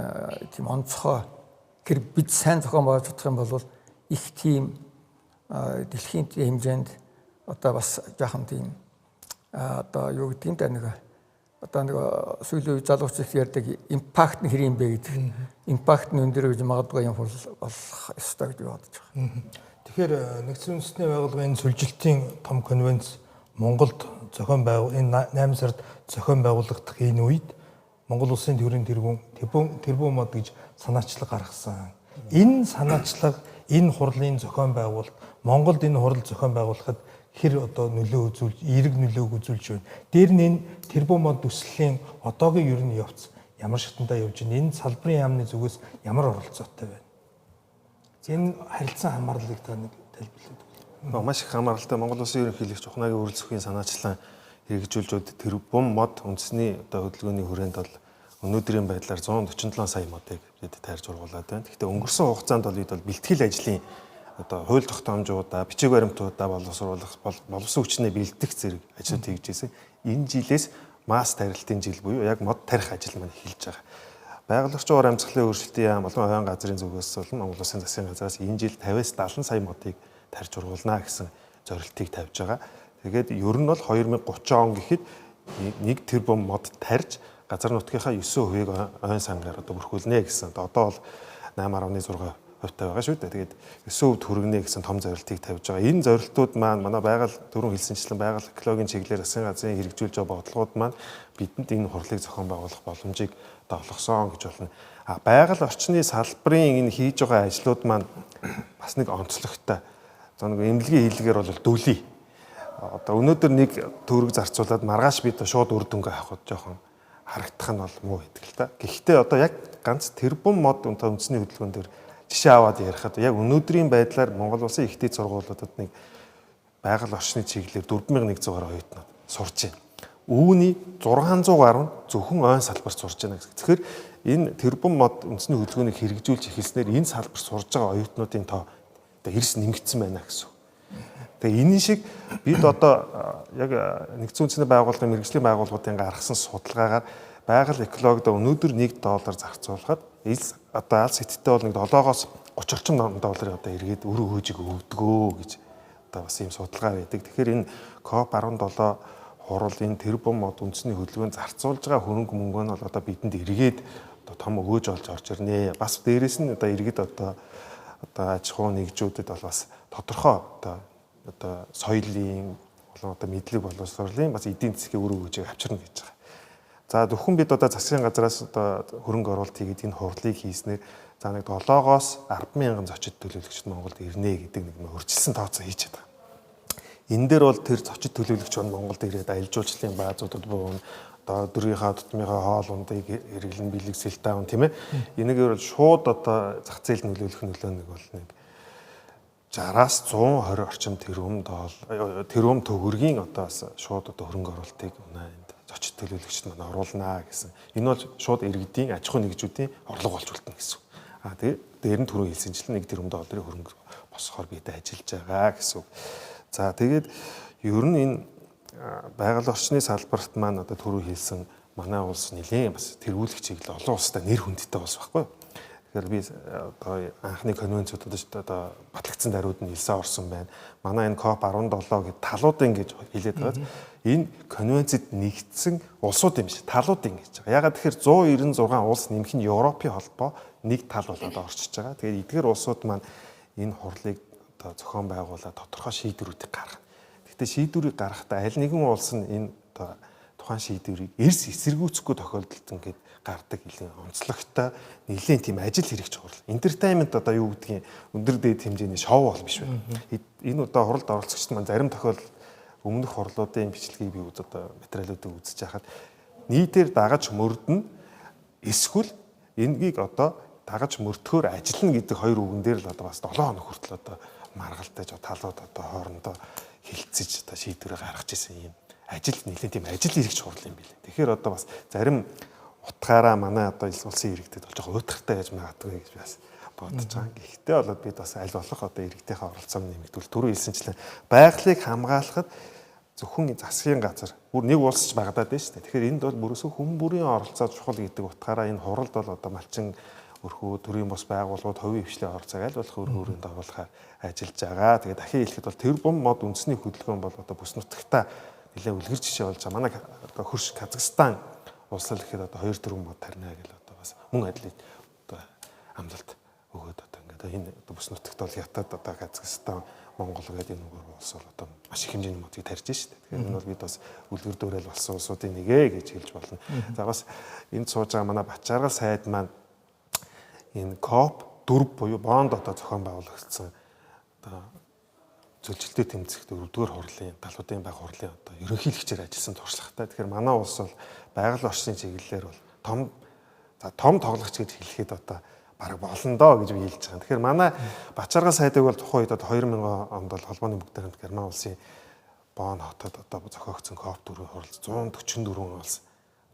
тийм онцгой тэр бид сайн зохион байгуулж чадах юм бол их тийм дэлхийн хэмжээнд одоо бас жаахан тийм одоо юу гэдэг юм да нэг одоо нэг сүүлийн үе залуучууд их ярьдаг импакт нь хэр юм бэ гэдэг. Импакт нь өндөр гэж магадгүй юм хурал болох ёстой гэж бодож байгаа. Тэгэхээр нэгдсэн үндэсний байгууллагын сүлжилтийн том конвенц Монголд зохион байгуул энэ 8 сард зохион байгуулагдах энэ үед Монгол улсын төрийн тэргүүн тэрбум мод гэж санаачлаг гаргасан. Энэ санаачлаг энэ хурлын зохион байгуулалт Монголд энэ хурал зохион байгуулахад хэр одоо нөлөө үзүүлж, эерэг нөлөөг үзүүлж байна. Дээр нь энэ тэрбум мод төслийн одоогийн ер нь явц ямар шатандаа явж байна. Энэ салбарын яамны зүгээс ямар оролцоотой байна. Энэ харилцан хамаарлыг та нэг тайлбарлаад өгвөл. Маш их хамааралтай Монгол улсын ерөнхийлөгч Ухнаагийн үрэлцэхийн санаачлан хэрэгжүүлж тэрбум мод үндэсний одоо хөдөлгөөний хүрээнд бол өнөөдрийн байдлаар 147 сая модыг бид тайрж ургуулад байна. Гэхдээ өнгөрсөн хугацаанд бол бид бол бэлтгэл ажлын одоо хууль тогтоомжуудаа, бичиг баримтуудаа боловсруулах, боловсон хүчнээ бэлтгэх зэрэг ажлууд хийж ирсэн. Энэ жилээс масс тарилтын жил буюу яг мод тарих ажил маань эхэлж байгаа. Байгаль орчин уур амьсгалын өөрчлөлтийн яам болон ойн газрын зүгээс болон Монгол Улсын засгийн газраас энэ жил 50-аас 70 сая модыг тарьж ургуулна гэсэн зорилтыг тавьж байгаа. Тэгээд ер нь бол 2030 он гэхэд 1 тэрбум мод тарьж газар нутгийнхаа 9%-ийг ойн сангаар одоо бүрхүүлнэ гэсэн. Одоо бол 8.6% байгаа шүү дээ. Тэгээд 9% хүргэнэ гэсэн том зорилтыг тавьж байгаа. Энэ зорилтууд маань манай байгаль түрүүн хэлсэнчлэн байгаль экологийн чиглэлээр засгийн газрын хэрэгжүүлж байгаа бодлогууд маань бидэнд энэ хурлыг зохион байгуулах боломжийг одоо олгосон гэж болно. А байгаль орчны салбарын энэ хийж байгаа ажлууд маань бас нэг онцлогтой. За нэг эмнэлгийн хэллэгээр бол дүлий. Одоо өнөөдөр нэг төгрөг зарцуулаад маргааш бид шууд үр дүнгээ авахд жоохон харагдах нь бол муу байдаг л та. Гэхдээ одоо яг ганц тэрбум мод үндэсний хөдөлгөөн дээр жишээ аваад ярихад яг өнөөдрийн байдлаар Монгол улсын их дээд сургуулиудад нэг байгаль орчны чиглэлээр 4100 гаруй оюутнууд сурж байна. Үүний 600 гаруй нь зөвхөн ойн салбарт сурж байна гэсэн. Тэгэхээр энэ тэрбум мод үндэсний хөдөлгөөнийг хэрэгжүүлж эхэлснээр энэ салбарт сурж байгаа оюутнуудын тоо одоо эрс нэмэгдсэн байна гэсэн. Тэгээ энэ шиг бид одоо яг нэгдсэн үндэсний байгууллагын мэргэжлийн байгууллагуудын гаргасан судалгаагаар байгаль экологид өнөөдөр 1 доллар зарцуулахад одоо алс хятадтай бол нэг 7-оос 30 орчим долларын одоо эргээд өрөө хөөжиг өгдөгөө гэж одоо бас ийм судалгаа байдаг. Тэгэхээр энэ COP17 хурал энэ тэрбум мод үндэсний хөдөлгөөнд зарцуулж байгаа хөрөнгө мөнгө нь бол одоо бидэнд эргээд одоо том өгөөж олж орж ирнэ. Бас дээрэс нь одоо иргэд одоо аж ахуй нэгжүүдэд бол бас тодорхой одоо соёлын болон одоо мэдлэг боловсролын бас эдийн засгийн үр өгөөжийг авчирна гэж байгаа. За зөвхөн бид одоо засгийн газраас одоо хөрөнгө оруулалт хийгээд энэ хурлыг хийснээр за нэг 7-оос 10,000 зочид төлөөлөгчд Монголд ирнэ гэдэг нэг урьдчилсан тооцоо хийж байгаа. Энэ дээр бол тэр зочид төлөөлөгч нь Монголд ирээд аялал жуулчлалын баазуудад буун, одоо өдрийнхаа тутмынхаа хоол ундыг хэрэглэн бэлэг сэлтаун тийм ээ. Энийг бол шууд одоо зах зээлд нөлөөлөх нөлөө нэг бол нэг 60-аас 120 орчим тэрбум доллар тэрбум төгрөгийн одоо бас шууд одоо хөрөнгө оруулалтыг энд зочид төлөөлөгчд маань оруулнаа гэсэн. Энэ бол шууд иргэдийн аж ахуйн нэгжүүдийн орлого болж үлдэнэ гэсэн. А тэгээ дээр нь түрүү хэлсэнчлэн 1 тэрбум долларын хөрөнгө босгохоор бид ажиллаж байгаа гэсэн үг. За тэгээд ер нь энэ байгаль орчны салбарт маань одоо түрүү хэлсэн манай улс нэлээд бас тэргүүлэх чиглэл олон улстай нэр хүндтэй улс байхгүй юу? Тэгэхээр би одоо анхны конвенцуудад одоо батлагдсан даруйд нь элсээ орсон байна. Манай энэ COP17 гэдэг талуудын гэж хэлээд байгаа. Энэ конвенцэд нэгдсэн улсууд юм биш, талуудын гэж байгаа. Ягаад тэгэхээр 196 улс нэмэх нь Европын холбоо нэг тал болоод орчиж байгаа. Тэгээд эдгээр улсууд маань энэ хурлыг одоо зохион байгуулаад тодорхой шийдвэрүүдийг гаргана. Гэхдээ шийдвэрийг гаргахдаа аль нэгэн улс нь энэ одоо тухайн шийдвэрийг эрс эсэргүүцэхгүй тохиолдолд ингээд гардаг нэлээд онцлогтой нэлээд тийм ажил хэрэгч хурал. Entertainment одоо юу гэдгийг өндөр дээд хэмжээний шоу бол биш байна. Энэ удаа хуралд оролцогчд маань зарим тохиолдолд өмнөх хурлуудын бичлэгийг би үз одоо материалуудыг үзэж байхад нийтээр дагаж мөрдөн эсвэл энэгийг одоо дагаж мөрдөхөөр ажиллана гэдэг хоёр үгэн дээр л одоо бас 7 хоног хүртэл одоо маргалдаж талууд одоо хоорондоо хилцэж одоо шийдвэрээ гаргаж исэн юм ажил нэлээд тийм ажил хэрэгч хурал юм билээ. Тэгэхээр одоо бас зарим утгаараа манай одоо улсын иргэдэд бол жоохон уйтгартай байж магадгүй гэж би бас бодож байгаа. Гэхдээ болоод бид бас аль болох одоо иргэдийнхээ оролцоог нэмэгдүүл. Түрүү хэлсэнчлэн байгалыг хамгаалахад зөвхөн засгийн газар бүр нэг улс ч багадаад байна шүү дээ. Тэгэхээр энд бол бүрөөсөө хүн бүрийн оролцоо чухал гэдэг утгаараа энэ хуралд бол одоо малчин өрхүү төрийн бус байгууллагууд хувийн хвшлийн оролцоог аль болох өр өөрөнд оруулахаар ажиллаж байгаа. Тэгээд дахин хэлэхэд бол тэрбум мод үндэсний хөдөлгөөн бол одоо бүс нутагтаа нэлээд үлгэр жишээ болж байгаа. Манай одоо хөрш Казахстан улс л гэхэд одоо 2 тэрбум мод тарина гэл одоо бас мөн адил одоо амлалт өгөөд одоо ингээд энэ одоо бүс нутагт бол Хятад одоо Казахстан Монгол гэдэг энэ гурван улс бол одоо маш их хэмжээний модыг тарьж шít. Тэгэхээр энэ бол бид бас үлгэр дуурайл болсон улсуудын нэг ээ гэж хэлж болно. За бас энд сууж байгаа манай Батжаргал сайд маань энэ COP 4 буюу Бонд одоо зохион байгуулагдсан одоо зөрчилдөд тэмцэх дөрөвдүгээр хурлын талуудын баг хурлын одоо ерөнхийлөгчээр ажилласан туршлагатай. Тэгэхээр манай улс бол байгаль орчны чиглэлээр бол том тоглогч гэж хэлэхэд одоо бараг болно доо гэж би хэлж байгаа. Тэгэхээр манай Батжаргал сайдыг бол тухайн үед одоо 2000 онд бол холбооны бүгдээр хамт Герман улсын Бон хотод одоо зохиогдсон COP 4 хурал 144 улс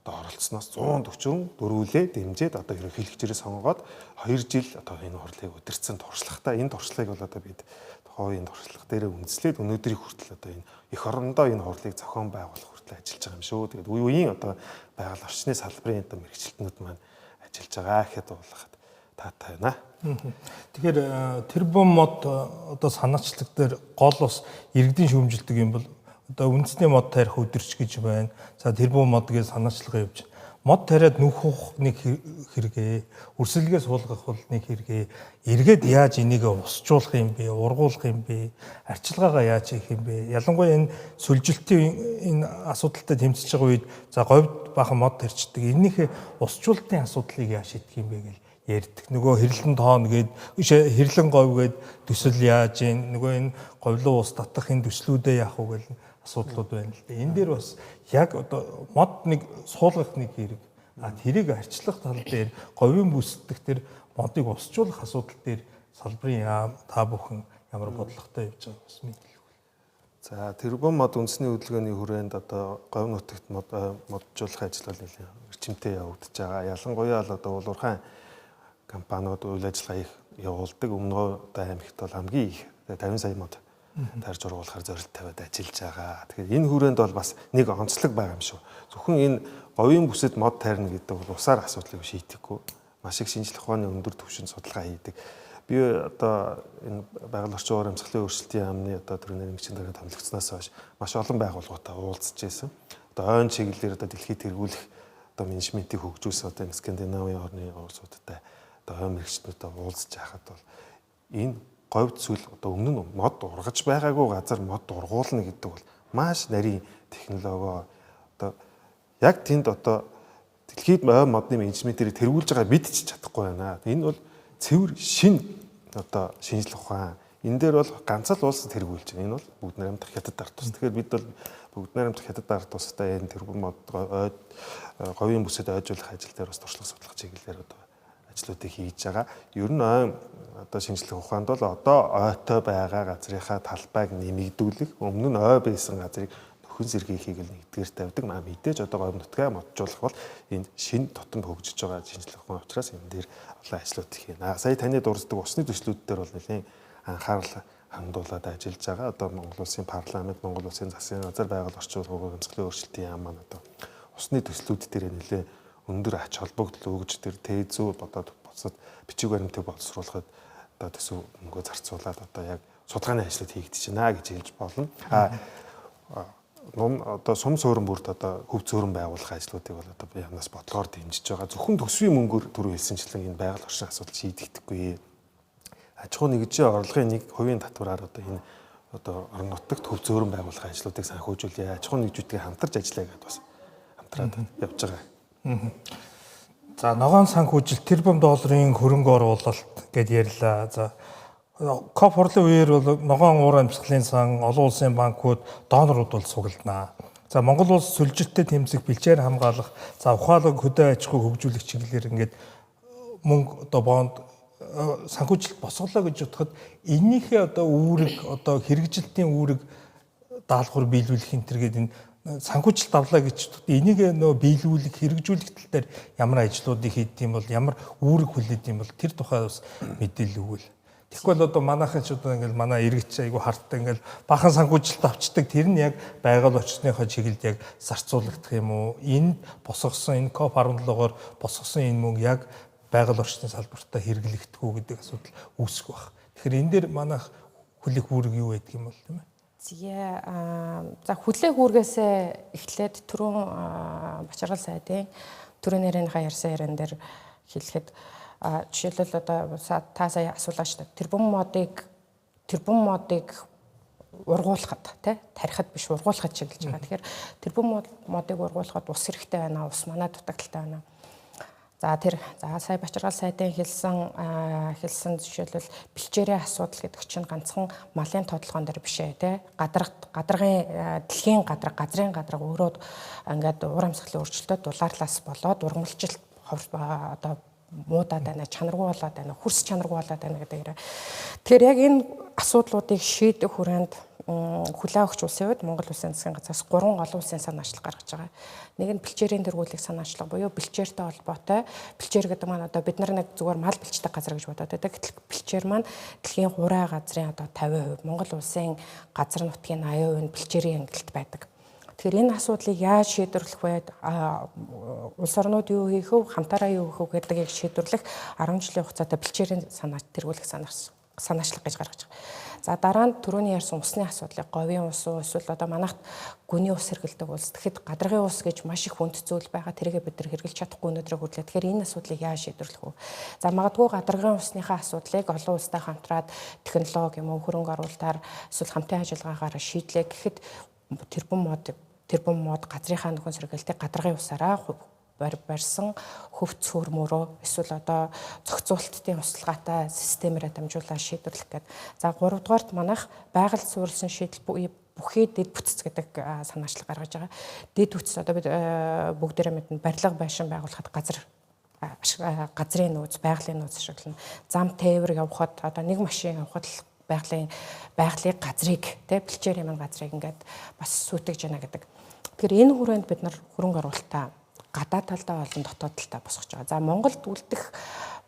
одоо оролцсноос 144-лээ дэмжиж одоо ерөнхийлөгчээрээ сонгоод 2 жил одоо энэ хурлыг удирдсан туршлагатай. Энэ туршлагыг бол одоо бид тухайн үеийн туршлага дээрээ үндэслээд өнөөдрийг хүртэл одоо энэ эх орондоо энэ хурлыг зохион байгуулах хүртэл ажиллаж байгаа юм шүү. Тэгээд үе үеийн одоо байгаль орчны салбарын одоо мэргэжилтнүүд маань ажиллаж байгаа гэхэд уулахад таатай байна. Тэгэхээр тэрбум мод одоо санаачлаг дээр гол бас иргэдийн шүүмжилдэг юм бол одоо үндэсний мод тарих өдөрч гэж байна. За тэрбум мод гэж санаачлага явж байна. Мод тариад нүх уух нэг хэрэгээ, өрсөлгөө суулгах бол нэг хэрэгээ. Эргээд яаж энийг усжуулах юм бэ, ургуулах юм бэ, арчилгаагаа яаж хийх юм бэ? Ялангуяа энэ сүлжилтийн энэ асуудалтай тэмцэж байгаа үед за говьд бахан мод тарчдаг. Энэнийхээ усжуултын асуудлыг яаж шийдэх юм бэ гэж ярьдаг. Нөгөө хэрлэн тоон гээд хэрлэн говь гээд төсөл яаж юм, нөгөө энэ говьлон ус татах энэ төслүүдээ яах вэ гэл асуудлууд байна л дээ. Энэ дээр бас яг одоо мод нэг суулгах нэг хэрэг. А тэрийг арчлах тал дээр говийн бүсдэх тэр модыг усжуулах асуудал дээр салбарын яам та бүхэн ямар бодлоготой явж байгааг бас мэдээлэх. За тэрбум мод үндэсний хөдөлгөөний хүрээнд одоо говь нутагт мод моджуулах ажил бол нэлээд эрчимтэй явагдаж байгаа. Ялангуяа л одоо улуурхайн компаниуд үйл ажиллагаа их явуулдаг. Өмнө одоо аймагт бол хамгийн их 50 сая мод тарж ургуулахар зорилт тавиад ажиллаж байгаа. Тэгэхээр энэ хүрээнд бол бас нэг онцлог байгаа юм шүү. Зөвхөн энэ говийн бүсэд мод тарина гэдэг бол усаар асуудлыг шийдэхгүй. Маш их шинжлэх ухааны өндөр түвшинд судалгаа хийдэг. Би одоо энэ байгаль орчин уур амьсгалын өөрчлөлтийн яамны одоо төрийн нэмэгчийн даргын томилогдсноос хойш маш олон байгууллагуудаа уулзж байсан. Одоо ойн чиглэлээр одоо дэлхийд тэргүүлэх одоо менежментийг хөгжүүлсэн одоо энэ Скандинавын орны улсуудтай одоо ойн мэрэгчнүүдтэй уулзж байхад бол энэ говьд зүйл одоо өмнө нь мод ургаж байгаагүй газар мод ургуулна гэдэг бол маш нарийн технологи одоо яг тэнд одоо дэлхийд ой модны менежментээр тэргүүлж байгаа бид ч чадахгүй байна. Энэ бол цэвэр шин одоо шинжлэх ухаан. Энэ дээр бол ганц л улс тэргүүлж байна. Энэ бол бүгд найрамдах хятад ард тус. Тэгэхээр бид бол бүгд найрамдах хятад ард тустай энэ тэрбум мод ой говийн бүсэд ойжуулах ажил дээр бас туршлага судлах чиглэлээр одоо ажлуудыг хийж байгаа. Ер нь ой одоо шинжлэх ухаанд бол одоо ойтой байгаа газрынхаа талбайг нэмэгдүүлэх, өмнө нь ой байсан газрыг нөхөн сэргийхийг л нэгдүгээр тавьдаг. Маа мэдээж одоо говь нутгаа моджуулах бол энэ шин тутам хөгжиж байгаа шинжлэх ухаан учраас энэ дээр олон ажлууд хийнэ. Сая таны дурддаг усны төслүүд дээр бол нэлээд анхаарал хандуулад ажиллаж байгаа. Одоо Монгол Улсын парламент, Монгол Улсын засгийн газар, байгаль орчин уур амьсгалын өөрчлөлтийн яам маань одоо усны төслүүд дээр нэлээд өндөр ач холбогдол өгж тэр тээзүү бодоод бусад бичиг баримтыг боловсруулахад одоо төсөв мөнгө зарцуулаад одоо яг судалгааны ажлууд хийгдэж байна гэж хэлж болно. А ном одоо сум суурин бүрт одоо хөв зөөрөн байгуулах ажлуудыг бол одоо ямнаас бодлогоор дэмжиж байгаа. Зөвхөн төсвийн мөнгөөр түрүү хэлсэнчлэн энэ байгаль орчин асуудал шийдэгдэхгүй. Аж ахуй нэгжийн орлогын 1% татвараар одоо энэ одоо орон нутагт хөв зөөрөн байгуулах ажлуудыг санхүүжүүлье. Аж ахуй нэгжүүдтэй хамтарч ажиллая гэдээ бас хамтраад явж байгаа. За ногоон санхүүжилт тэрбум долларын хөрөнгө оруулалт гэд ярьлаа. За КОП хурлын үеэр бол ногоон уур амьсгалын сан, олон улсын банкуд, донорууд бол сугалнаа. За Монгол улс сүлжилттэй тэмцэх, бэлчээр хамгаалах, за ухаалаг хөдөө аж ахуйг хөгжүүлэх чиглэлээр ингээд мөнгө одоо бонд санхүүжилт босголоо гэж бодоход эннийхээ одоо үүрэг, одоо хэрэгжилтийн үүрэг даалгавар биелүүлэх энэ төр гээд энэ санхүүжилт авлаа гэж бодоход энийг нөө биелүүлэх, хэрэгжүүлэх тал дээр ямар ажлуудыг хийдэг юм бол, ямар үүрэг хүлээдэг юм бол тэр тухай бас мэдээлэл өгвөл. Тэгэхгүй бол одоо манайхан ч одоо ингээл манай иргэдч айгу харттай ингээл бахан санхүүжилт авчдаг, тэр нь яг байгаль орчныхоо чиглэлд яг зарцуулагдах юм уу? Энэ босгосон энэ КОП 17-оор босгосон энэ мөнгө яг байгаль орчны салбартаа хэрэглэгдэх үү гэдэг асуудал үүсэх байх. Тэгэхээр энэ дээр манайх хүлээх үүрэг юу байдаг юм бол тийм ээ? За хүлээх үүргээсээ эхлээд түрүүн Бачаргал сайдын түрүү нэрийнхаа ярьсан яриан дээр хэлэхэд жишээлбэл одоо та сая асуулаа шүү дээ. Тэрбум модыг ургуулхад тий тарихад биш ургуулхад чиглэж байгаа. Тэгэхээр тэрбум модыг ургуулхад ус хэрэгтэй байна. Ус манай дутагдaltaй байна. За тэр за сая Бачаргал сайдын хэлсэн жишээлбэл бэлчээрийн асуудал гэдэг чинь ганцхан малын тодолгоон дээр биш ээ тий. Гадаргын дэлхийн гадарга, газрын гадарга өөрөө ингээд уур амьсгалын өөрчлөлтөд дулаарлаас болоод ургамлжилт одоо муудаад байна, чанаргүй болоод байна, хөрс чанаргүй болоод байна гэдэг яриа. Тэгэхээр яг энэ асуудлуудыг шийдэх хүрээнд хүлээн өгч улсын хувьд Монгол Улсын засгийн газраас 3 олон улсын санаачлал гаргаж байгаа. Нэг нь бэлчээрийн тэргүүлэх санаачлал буюу бэлчээртэй холбоотой. Бэлчээр гэдэг маань одоо бид нар нэг зүгээр мал бэлчдэг газар гэж бодоод байдаг. Гэтэл бэлчээр маань дэлхийн хуурай газрын одоо 50%, Монгол улсын газар нутгийн 80% нь бэлчээрийн ангилалд байдаг. Тэгэхээр энэ асуудлыг яаж шийдвэрлэх вэ? Улс орнууд юу хийх вэ? Хамтаараа юу хийх вэ гэдгийг шийдвэрлэх 10 жилийн хугацаатай бэлчээрийн санаа тэргүүлэх санаачлал гэж гаргаж байгаа. За дараа нь түрүүний ярьсан усны асуудлыг говийн ус уу эсвэл одоо манайхт гүний ус хэрэглэдэг улс. Тэгэхэд гадаргын ус гэж маш их хүнд зүйл байгаа. Тэрийгээ бид нар хэрэглэж чадахгүй өнөөдрөө хүртлээ. Тэгэхээр энэ асуудлыг яаж шийдвэрлэх вэ? За магадгүй гадаргын усныхаа асуудлыг олон улстай хамтраад технологи юм уу хөрөнгө оруулалтаар эсвэл хамтын ажиллагаагаар шийдлээ гэхэд тэрбум мод газрынхаа нөхөн сэргээлтийг гадаргын усаараа барьсан хөв цөөрмөрөө эсвэл одоо зохицуултын услгаатай системээрээ дамжуулаад шийдвэрлэх гэдэг. За 3 дугаарт манайх байгаль суурилсан шийдэл бүхий дэд бүтц гэдэг санаачлал гаргаж байгаа. Дэд бүтц одоо бид бүгдээрээ мэднэ, барилга байшин байгуулахад газрын нууц, байгалийн нууц ашиглана. Зам тээвэр явахад одоо нэг машин явахад л байгалийн газрыг тэ бэлчээр юм газрыг ингээд бас сүйтгэж яана гэдэг. Тэгэхээр энэ хүрээнд бид нар хөрөнгө оруулалтаа гадаад талдаа болон дотоод талдаа босгож байгаа. За Монголд үлдэх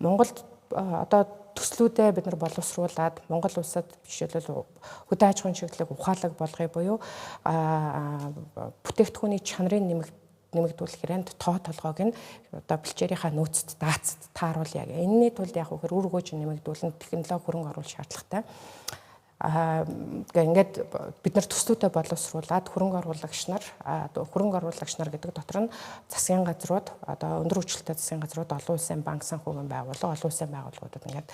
Монголд одоо төслүүдээ бид нар боловсруулад Монгол улсад жишээлбэл хөдөө аж ахуйн чиглэлийг ухаалаг болгоё буюу бүтээгдэхүүний чанарын нэмэх нэмэгдүүлэх хэрэгэнд тоо толгойг нь одоо бэлчээрийнхаа нөөцөд даацд тааруулъя. Энэний тулд яг үхээр үр өгөөж нэмэгдүүлэн технологи хөрөнгө оруулах шаардлагатай. Ингээд бид нар төслүүдэд боловсруулад хөрөнгө оруулагч нар гэдэг дотор нь засгийн газрууд, одоо өндөр хүчлэлтэй засгийн газрууд, олон улсын банк, санхүүгийн байгууллага, олон улсын байгууллагуудад ингээд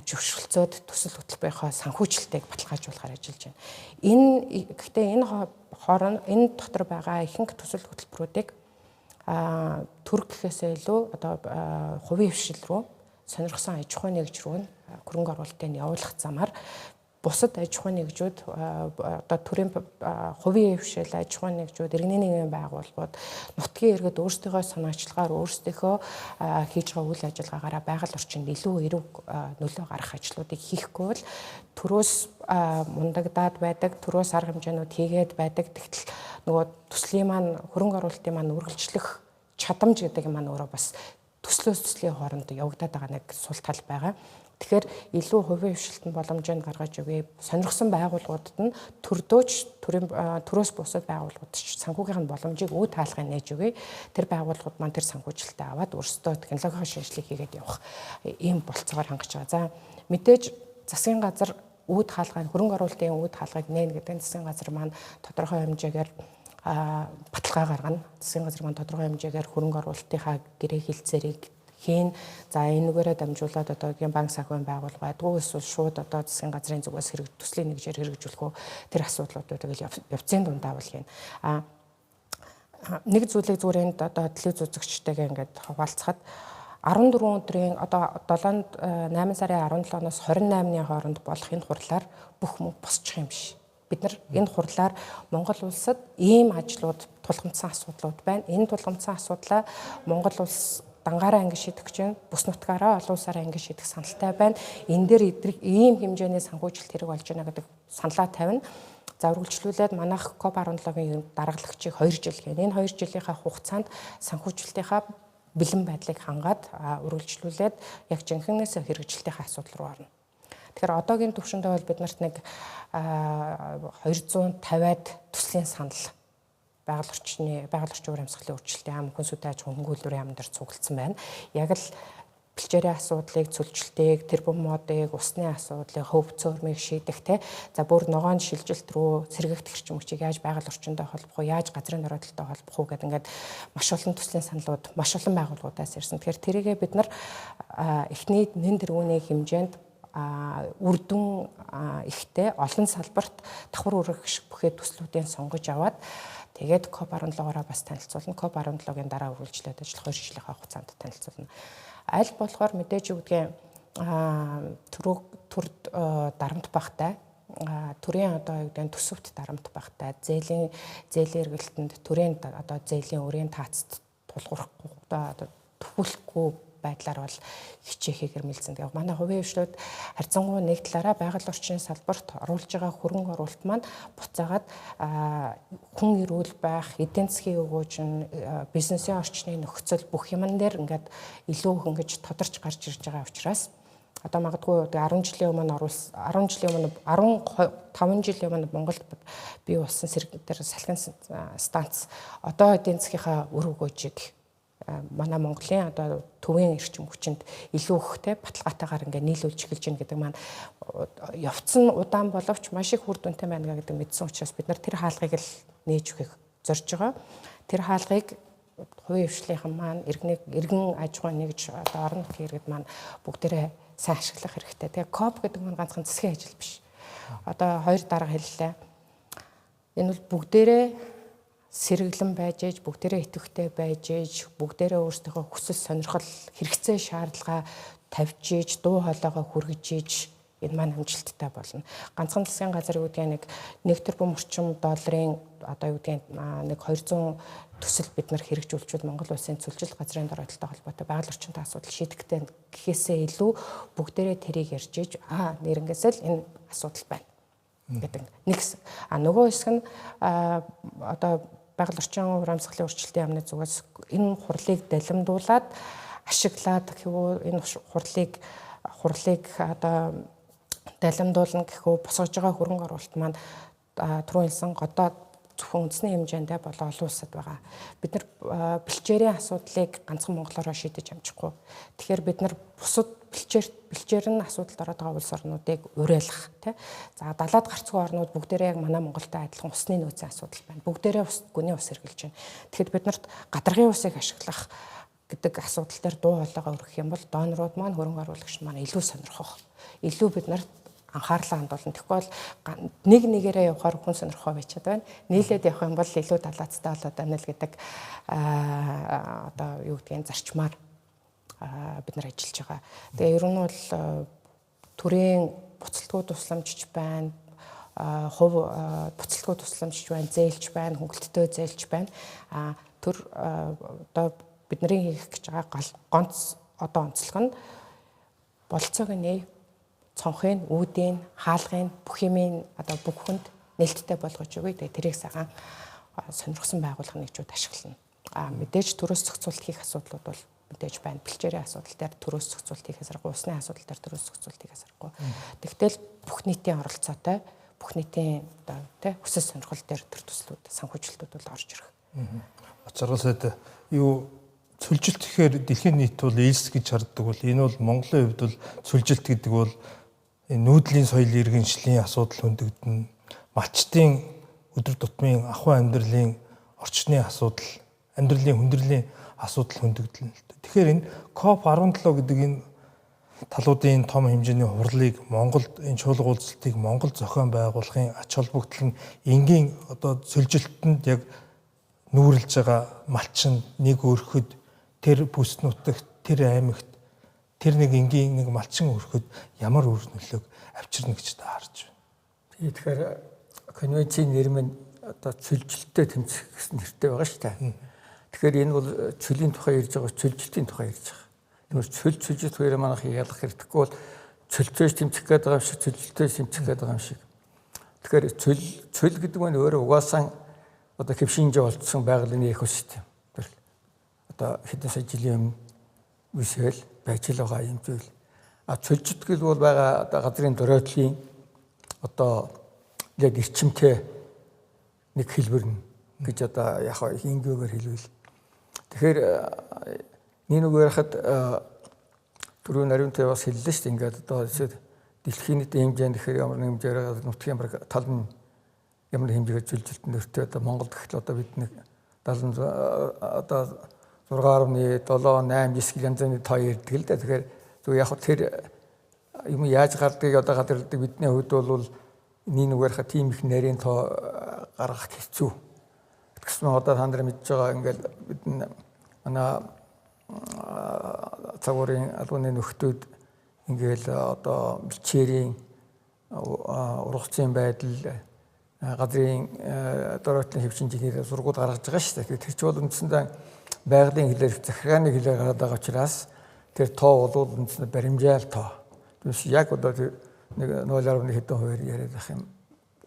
зөвшөлдсөд төсөл хөтөлбөрийнхөө санхүүжилтийг баталгаажуулахаар ажиллаж байна. Энэ гэхдээ энэ хооронд энэ дотор байгаа ихэнх төсөл хөтөлбөрүүдийг төр гэхээсээ илүү одоо хувийн хвшил рүү, сонирхсан аж ахуйн нэгж рүү хөрөнгө оруулалтыг явуулах замаар бусад аж ахуйн нэгжүүд, одоо төрийн хувийн хвшил, аж ахуйн нэгжүүд, иргэний нийгмийн байгууллагууд, нутгийн иргэд өөрсдийнхөө санаачлалгаар өөрсдийнхөө хийж байгаа үйл ажиллагаагаараа байгаль орчинд илүү эрүүг нөлөө гаргах ажлуудыг хийхгүй бол төрөөс мундагдаад байдаг, төрөөс арга хэмжээнүүд хийгээд байдаг. Тэгтэл нөгөө төслийн маань хөрөнгө оруулалтын маань үргэлжлэх чадамж гэдэг маань өөрөө бас төслөөс төслийн хооронд явагдаад байгаа нэг сул тал байгаа. Тэгэхээр илүү хувийн хвшилтэнд боломжийг гаргаж өгье. Сонирхсан байгууллагуудад нь төрдөөч төрөөс бусад байгууллагууд ч санхүүгийн боломжийг үүд хаалгыг нээж өгье. Тэр байгууллагууд маань тэр санхүүжилтээ аваад өөрсдөө технологийн шинжилгээ хийгээд явах ийм болцоогоор хангаж байгаа. За мэдээж засгийн газар үүд хаалгыг, хөрөнгө оруулалтын үүд хаалгыг нээн гэдэг нь засгийн газар маань тодорхой хэмжээгээр баталгаа гаргана. Засгийн газар маань тодорхой хэмжээгээр хөрөнгө оруулалтынхаа гэрээ хилцээрийг хийн. За энэгээрээ дамжуулаад одоо банк санхүүгийн байгууллага байдгүй эсвэл шууд одоо засгийн газрын зүгээс хэрэг төслийн нэгжээр хэрэгжүүлэх үү, тэр асуудлуудыг л явцын дундаа бол хийн. Нэг зүйлийг зүгээр энд одоо телевиз үзэгчтэйгээ ингээд хаваалцахад 14 өдрийн одоо 7 8 сарын 17-оос 28-ны хооронд болох энэ хурлаар бүх мөнгө босчих юм биш. Бид нар энэ хурлаар Монгол улсад ийм ажлууд тулгамдсан асуудлууд байна. Энэ тулгамдсан асуудлаа Монгол улс дангаараа ингэ шийдэх гэж байна. Бүс нутгаараа олон улсаараа ингэ шийдэх саналтай байна. Энэ дээр ийм хэмжээний санхүүжилт хэрэг болж байна гэдэг саналаа тавина. За үргэлжлүүлээд манайх COP17-гийн дараглагчийг 2 жил гэнэ. Энэ 2 жилийнхаа хугацаанд санхүүжилтийнхаа бэлэн байдлыг хангаад үргэлжлүүлээд яг жинхэнээс хэрэгжилтийнхаа асуудал руу орно. Тэгэхээр одоогийн түвшиндээ бол бид нарт нэг 250-ад төслийн санал байгаль орчны байгаль орчин уур амьсгалын өөрчлөлтийн яам, хүн сүтэ аж ахуйн хөнгө үйлдвэрийн яам дээр цуглдсан байна. Яг л бэлчээрийн асуудлыг, цөлжилтийг, тэрбум модыг, усны асуудлыг, хөв цөөрмийг шийдэх те. За бүр ногоон шилжилт рүү сэргээгдэх эрчим хүчийг яаж байгаль орчиндөө холбох уу, яаж газрын доройтолтой холбох уу гэдэг ингээд маш олон төслийн саналууд маш олон байгууллагуудаас ирсэн. Тэгэхээр тэрийгээ бид нар эхний нэн тэргүүний хэмжээнд үр дүн ихтэй олон салбарт давхар үргэлж бүхээ төслүүдийн сонгож аваад тэгээд COP17-оороо бас танилцуулна. COP17-гийн дараа үргэлжлээд ажиллах 2 жилийнхаа хугацаанд танилцуулна. Аль болохоор мэдээж юу гэдгийг төрд дарамт багтай, төрийн одоо юу гэдэг төсөвт дарамт багтай, зээлийн эргэлтэнд төрийн одоо зээлийн өрийн таацд тулгуурахгүй одоо төвхөлөхгүй байдлаар бол хичээхийг мэлзэн. Тэгээ манай хувийн хвшлүүд харьцангуй нэг талаараа байгаль орчны салбарт оруулж байгаа хөрөнгө оруулалт маань буцаагаад хүн эрүүл байх, эдийн засгийн өгөөж нь, бизнесийн орчны нөхцөл бүх юмн дээр ингээд илүү ингэж тодорч гарч ирж байгаа учраас одоо магадгүй 10 жилийн өмнө оруулсан 10 жилийн өмнө 15 жилийн өмнө Монголд бий болсон сэрэг дээр салхин станц одоо эдийн засгийнхаа үр өгөөжийг манай Монголын одоо төвийн эрчим хүчинд илүү ихтэй баталгаатайгаар ингээ нийлүүлж эхэлж байна гэдэг маань явцсан удаан боловч маш их үр дүнтэй байна гэдэг мэдсэн учраас бид нар тэр хаалгыг л нээж өгөхийг зорж байгаа. Тэр хаалгыг хувийн хвшлийнхэн маань иргэн аж ахуйн нэгж одоо орон нутгийн иргэд маань бүгдээрээ сайн ашиглах хэрэгтэй. Тэгээ COP гэдэг нь ганцхан засгийн ажил биш. Одоо хоёр дарга хэллээ. Энэ бол бүгдээрээ сэргэлэн байж ээж, бүгдээрээ идэвхтэй байж ээж, бүгдээрээ өөрсдийнхөө хүсэл сонирхол, хэрэгцээ шаардлага тавьж ээж, дуу хоолойгоо хүргэж ээж энэ маань амжилттай болно. Ганцхан засгийн газар юу гэдгийг нэг тэрбум орчим долларын одоо юу гэдгийг нэг 200 төсөл бид нар хэрэгжүүлчихвэл Монгол улсын цөлжил газрын доройтолтой холбоотой байгаль орчинтой асуудал шийдэгтэй гэхээсээ илүү бүгдээрээ тэрийг ярьж ээж нэрнгээсээ л энэ асуудал байна гэдэг нэг хэсэг. А нөгөө хэсэг нь одоо байгаль орчин уур амьсгалын өөрчлөлтийн яамны зүгээс энэ хурлыг далимдуулаад ашиглаад гэхүү энэ хурлыг одоо далимдуулна гэхүү босгож байгаа хөрөнгө оруулалт маань түрүүн хэлсэн гадаад Зөвхөн үндэсний хэмжээндээ болон олон улсад байгаа. Бид нар бэлчээрийн асуудлыг ганцхан монголоороо шийдэж амжихгүй. Тэгэхээр бид нар бусад бэлчээр нь асуудалд ороод байгаа улс орнуудыг уриалгах тий. За далаад гарцгүй орнууд бүгдээрээ яг манай Монголтой адилхан усны нөөцийн асуудал байна. Бүгдээрээ ус гүний ус хэрглэж байна. Тэгэхэд бид нарт гадаргын усыг ашиглах гэдэг асуудал дээр дуу хоолойгоо өргөх юм бол донорууд маань, хөрөнгө оруулагч маань илүү сонирхох. Илүү бид нарт анхаарлаа хандуулна. Тэгэхгүй бол нэг нэгээрээ явахаар хүн сонирхоо байчаад байна. Нийлээд явах юм бол илүү далаацтай болоод байна л гэдэг одоо юу гэдгийг зарчмаар бид нар ажиллаж байгаа. Тэгээ ер нь бол төрийн буцалтгүй тусламжч байна, хувь буцалтгүй тусламжч байна, зээлч байна, хөнгөлөлтөө зээлч байна. Төр одоо бидний хийх гэж байгаа гонц одоо онцлог нь болцоог нь цонхыг, үүдийг, хаалгыг, бүх юмыг одоо бүх хүнд нээлттэй болгож өгье. Тэгээ тэрийг сайхан сонирхсан байгууллага нэгжүүд ашиглана. Мэдээж төрөөс зохицуулт хийх асуудлууд бол мэдээж байна. Бэлчээрийн асуудал дээр төрөөс зохицуулт хийхээс аргагүй, усны асуудал дээр төрөөс зохицуулт хийхээс аргагүй. Тэгтэл бүх нийтийн оролцоотой, бүх нийтийн одоо тий хүсэл сонирхол дээр төр төслүүд, санхүүжилтүүд бол орж ирэх. Бацаргал сайд юу цөлжилт гэхээр дэлхийн нийт бол элс гэж харддаг бол энэ бол Монголын хувьд бол цөлжилт гэдэг бол нүүдлийн соёл иргэншлийн асуудал хөндөгдөн, малчдын өдөр тутмын ахуй амьдралын орчны асуудал, амьдралын хүндрэлийн асуудал хөндөгдөн. Тэгэхээр энэ COP17 гэдэг энэ талуудын том хэмжээний хурлыг Монголд энэ чуулга уулзалтыг Монгол зохион байгуулахын ач холбогдол нь энгийн одоо цөлжилтөнд яг нүүрлж байгаа малчин нэг өрхөд тэр бүс нутагт, тэр аймагт тэр нэг энгийн нэг малчин өрхөд ямар үр нөлөөг авчирна гэж та харж байна? Тэгэхээр конвенцийн нэр нь одоо цөлжилттэй тэмцэх гэсэн нэртэй байгаа шүү дээ. Тэгэхээр энэ бол цөлийн тухай ярьж байгаа, цөлжилтийн тухай ярьж байгаа. Тэгэхээр цөл цөлжилт хоёроо манайх ялгах хэрэггүй бол цөлцөөс тэмцэх гээд байгаа юм шиг, цөлжилтээс тэмцэх гээд байгаа юм шиг. Тэгэхээр цөл гэдэг нь өөрөө угаасаа одоо хэвшинжээ болцсон байгалийн экосистем. Одоо хэдэн сая жилийн өмнө үсэл байж л байгаа юм зүйл. А цөлжит гэл бол байгаа одоо газрын дөрөөдлийн одоо яг эрчимтэй нэг хэлбэр нь гэж одоо яг хингөөр хэлвэл. Тэгэхээр нэг нэг ярихад түрүү наримтай бас хэллээ шүү дээ. Ингээд одоо дэлхийн нийтийн хэмжээнд тэгэхээр ямар нэг хэмжээгээр нутгийн баг тал нь ямар хэмжээгээр цөлжилт нэртэй одоо Монголд гэхэл одоо бид нэг 70 одоо 6.7 8 9 янз бүрийн тоо ярьдаг л да. Тэгэхээр зөв яг тэр юм яаж гардгийг одоо гадарладаг бидний хувьд бол нэг нүгээрхэ тийм их нарийн тоо гаргах хэцүү. Тэгсэн одоо та нар мэдж байгаа ингээл бид манай цагуурын албаны нөхдүүд ингээл одоо бэлчээрийн ургацын байдал газрын дөрөөтлийн хэвшинжигээр сургууд гаргаж байгаа шүү дээ. Тэр чинь бол үндсэндээ байгалийн хэлээр захиргааны хэлээр гараад байгаа учраас тэр тоо бол үндсэндээ баримжаал тоо. Түүнээс яг одоо нэг 0.1 хэдэн хувиар яриад байх юм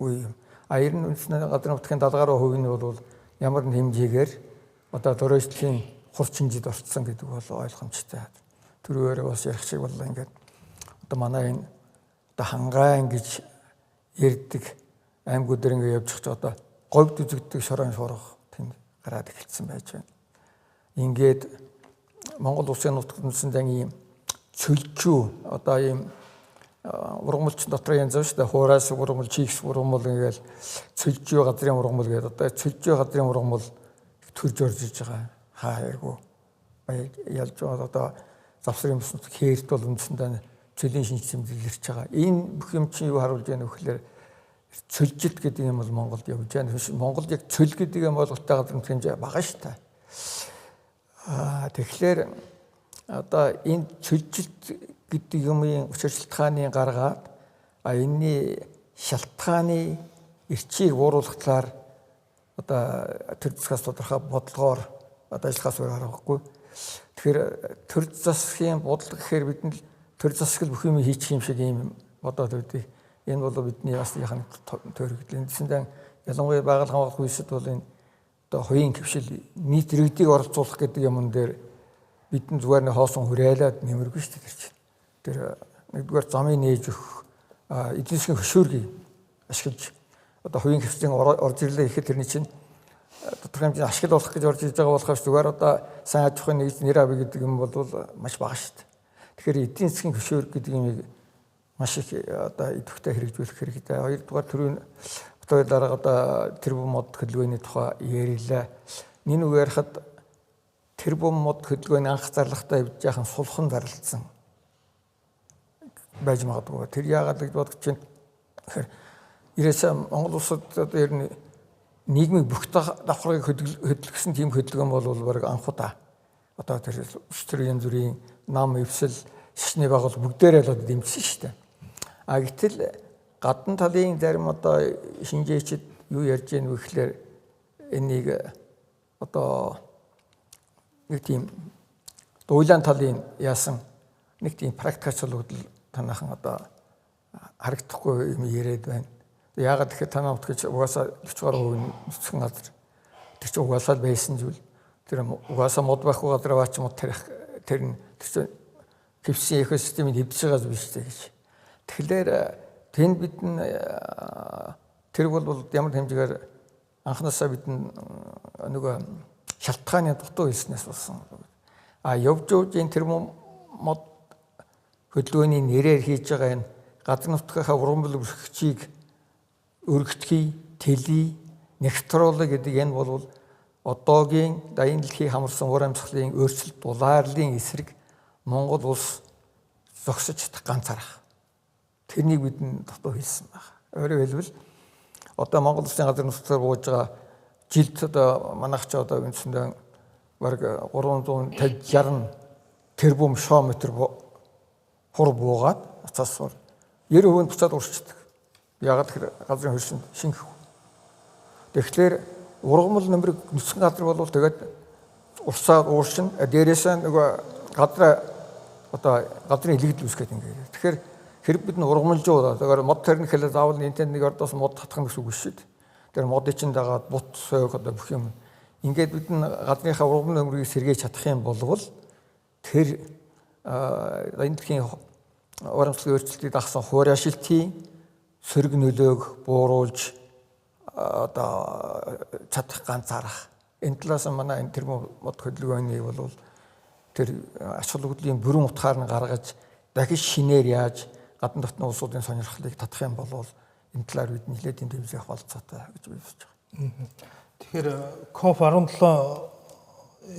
үе юм. А ер нь үндсэндээ газрын нутгийн 70 гаруй хувь нь бол ямар нэг хэмжээгээр одоо дөрөөжлийн хурц шинжид орцсон гэдэг бол ойлгомжтой. Түрүүгээр бас ярих шиг боллоо ингээд одоо манай энэ одоо хангаан гэж ярьдаг аймагуд дээр ингээд явж байгаа одоо говьд үзэгддэг шорон шуурга тэнд гараад эхэлсэн байж байна. Ингээд Монгол улсын нутагт үндсэндээ ийм цөлжүү одоо ийм ургамалч дотор янз бүр шүү дээ. Хуураас ургамал, чийгс ургамал ингээл цөлжүү газрын ургамал гэдэг. Одоо цөлжүү газрын ургамал төрж орж иж байгаа. Хаа хайргүй. Ялж байгаа одоо завсрын бүс нутаг хээрт бол үндсэндээ цөлийн шинж тэмдэг ирж байгаа. Энэ бүх юм чинь юу харуулж байна вэ гэхээр цөлжилт гэдэг юм бол Монголд явж байна. Монголд яг цөл гэдэг юм ойлголттой газар нутгийн хэмжээ бага шүү дээ. Тэгэхээр одоо энэ цөлжилт гэдэг юмын учир шалтгааны гаргаад энэний шалтгааны эрчийг бууруулах талаар одоо төр засгаас тодорхой бодлогоор одоо ажиллахаас өөр аргагүй. Тэгэхээр төр засгийн бодлого гэхээр бид нь төр засаг бүх юм хийчих юм шиг юм бодоод байдаг. Энэ бол бидний бас яхан төрөгдөл. Эндсэндээ ялангуяа байгаль хамгаалах үйлсэд бол энэ одоо хувийн хвшил нийт иргэдийг оролцуулах гэдэг юмн дээр бидэн зүгээр нэг хоосон хүрээлээд нэмэргүй шүү дээ тэр чинь. Тэр нэгдүгээр замыг нээж өгөх, эдийн засгийн хөшүүргийг ашиглаж Одоо хувийн хэвчлийн орж ирлээ гэхэд тэрний чинь тодорхой хэмжээний ашиг болох гэж орж иж байгаа болохоос зүгээр одоо сайн аж ахуйн нэгж нэр авъя гэдэг юм бол маш бага шүү дээ. Тэгэхээр эдийн засгийн хөшөөр гэдэг юмыг маш их одоо идэвхтэй хэрэгжүүлэх хэрэгтэй. Хоёрдугаар төрийн одоо дарга одоо тэрбум мод хөдөлгөөний тухай ярьлаа. Энэ үг ярихад тэрбум мод хөдөлгөөний анх зарлахтаа явж яхан сулхан зарлалцсан байж магадгүй. Тэр яагаад гэж бодож чинь тэгэхээр ирээсээ Монгол улсад одоо ер нь нийгмийг бүх давхаргыг хөдөлгөсөн тийм хөдөлгөөн бол бараг анх удаа одоо тэр улс төрийн янз бүрийн нам эвсэл шашны байгуул бүгдээрээ л одоо дэмжсэн шүү дээ. А гэтэл гадна талын зарим одоо шинжээчд юу ярьж гэнэ вэ гэхлээр энийг одоо нэг тийм дуйлан талын яасан нэг тийм практик чулуугдал танайхан одоо харагдахгүй юм яриад байна. Яагаад гэхээр танаа утгаж угаасаа 40 гаруй хувь нүцгэн газар тэр чинь угаасаа л байсан зүйл. Тэр угаасаа мод байхгүй газар аваач мод тарих тэр нь тэр чинь хевсэн экосистемийг эвдэж байгаа зүйл шүү дээ гэж. Тэгэхээр тэнд бид нь тэр бол ямар хэмжээгээр анхнаасаа бид нөгөө шалтгааны дутуу хийснээс болсон. А явж явж энэ тэр мод хөдөлгөөний нэрээр хийж байгаа энэ газар нутгийнхаа ургамал өрхөгчийг өргөтгий, тэлий, нэгтруулах гэдэг энэ бол одоогийн даян дэлхийг хамарсан уур амьсгалын өөрчлөлт дулаарлын эсрэг Монгол улс зогсож чадах ганц арга. Тэрнийг бид дутуу хийсэн байна. Өөрөөр хэлбэл одоо Монгол улсын газар нутгаар бууж байгаа жилд одоо манайх ч одоо үндсэндээ бараг 350 60 тэрбум шоометр хур буугаад цас сур 90% нь буцаад урчдаг. Яагаад гэхээр газрын хөршинд шингэх. Тэгэхээр ургамал нөмрөг нүцгэн газар бол тэгээд урсаад ууршин дээрээс нь нөгөө газраа одоо газрын илэгдэл үүсгээд ингээд. Тэгэхээр хэрэг бид нь ургамалжуу тэгэхээр мод тарина гэхэл заавал энэтэй нэг ордоос мод татах гэсэн үг шүү дээ. Тэр модыг чинь дагаад бут сойг одоо бүх юм. Ингээд бид нь газрынхаа ургамал нөмргийг сэргээж чадах юм болвол тэр энэ дэлхийн урамслын өөрчлөлтийг дагсан хуур ашилтын сөрөг нөлөөг бууруулж одоо чадах ганц арга. Энэ талаас нь манай энэ тэр мод хөдөлгөөний бол тэр ач холбогдлын бүрэн утгаар нь гаргаж дахиж шинээр яаж гадна дотны улсуудын сонирхлыг татах юм бол энэ талаар бид нэлээд дэмжих болцоотой гэж би бодож байгаа. Тэгэхээр COP17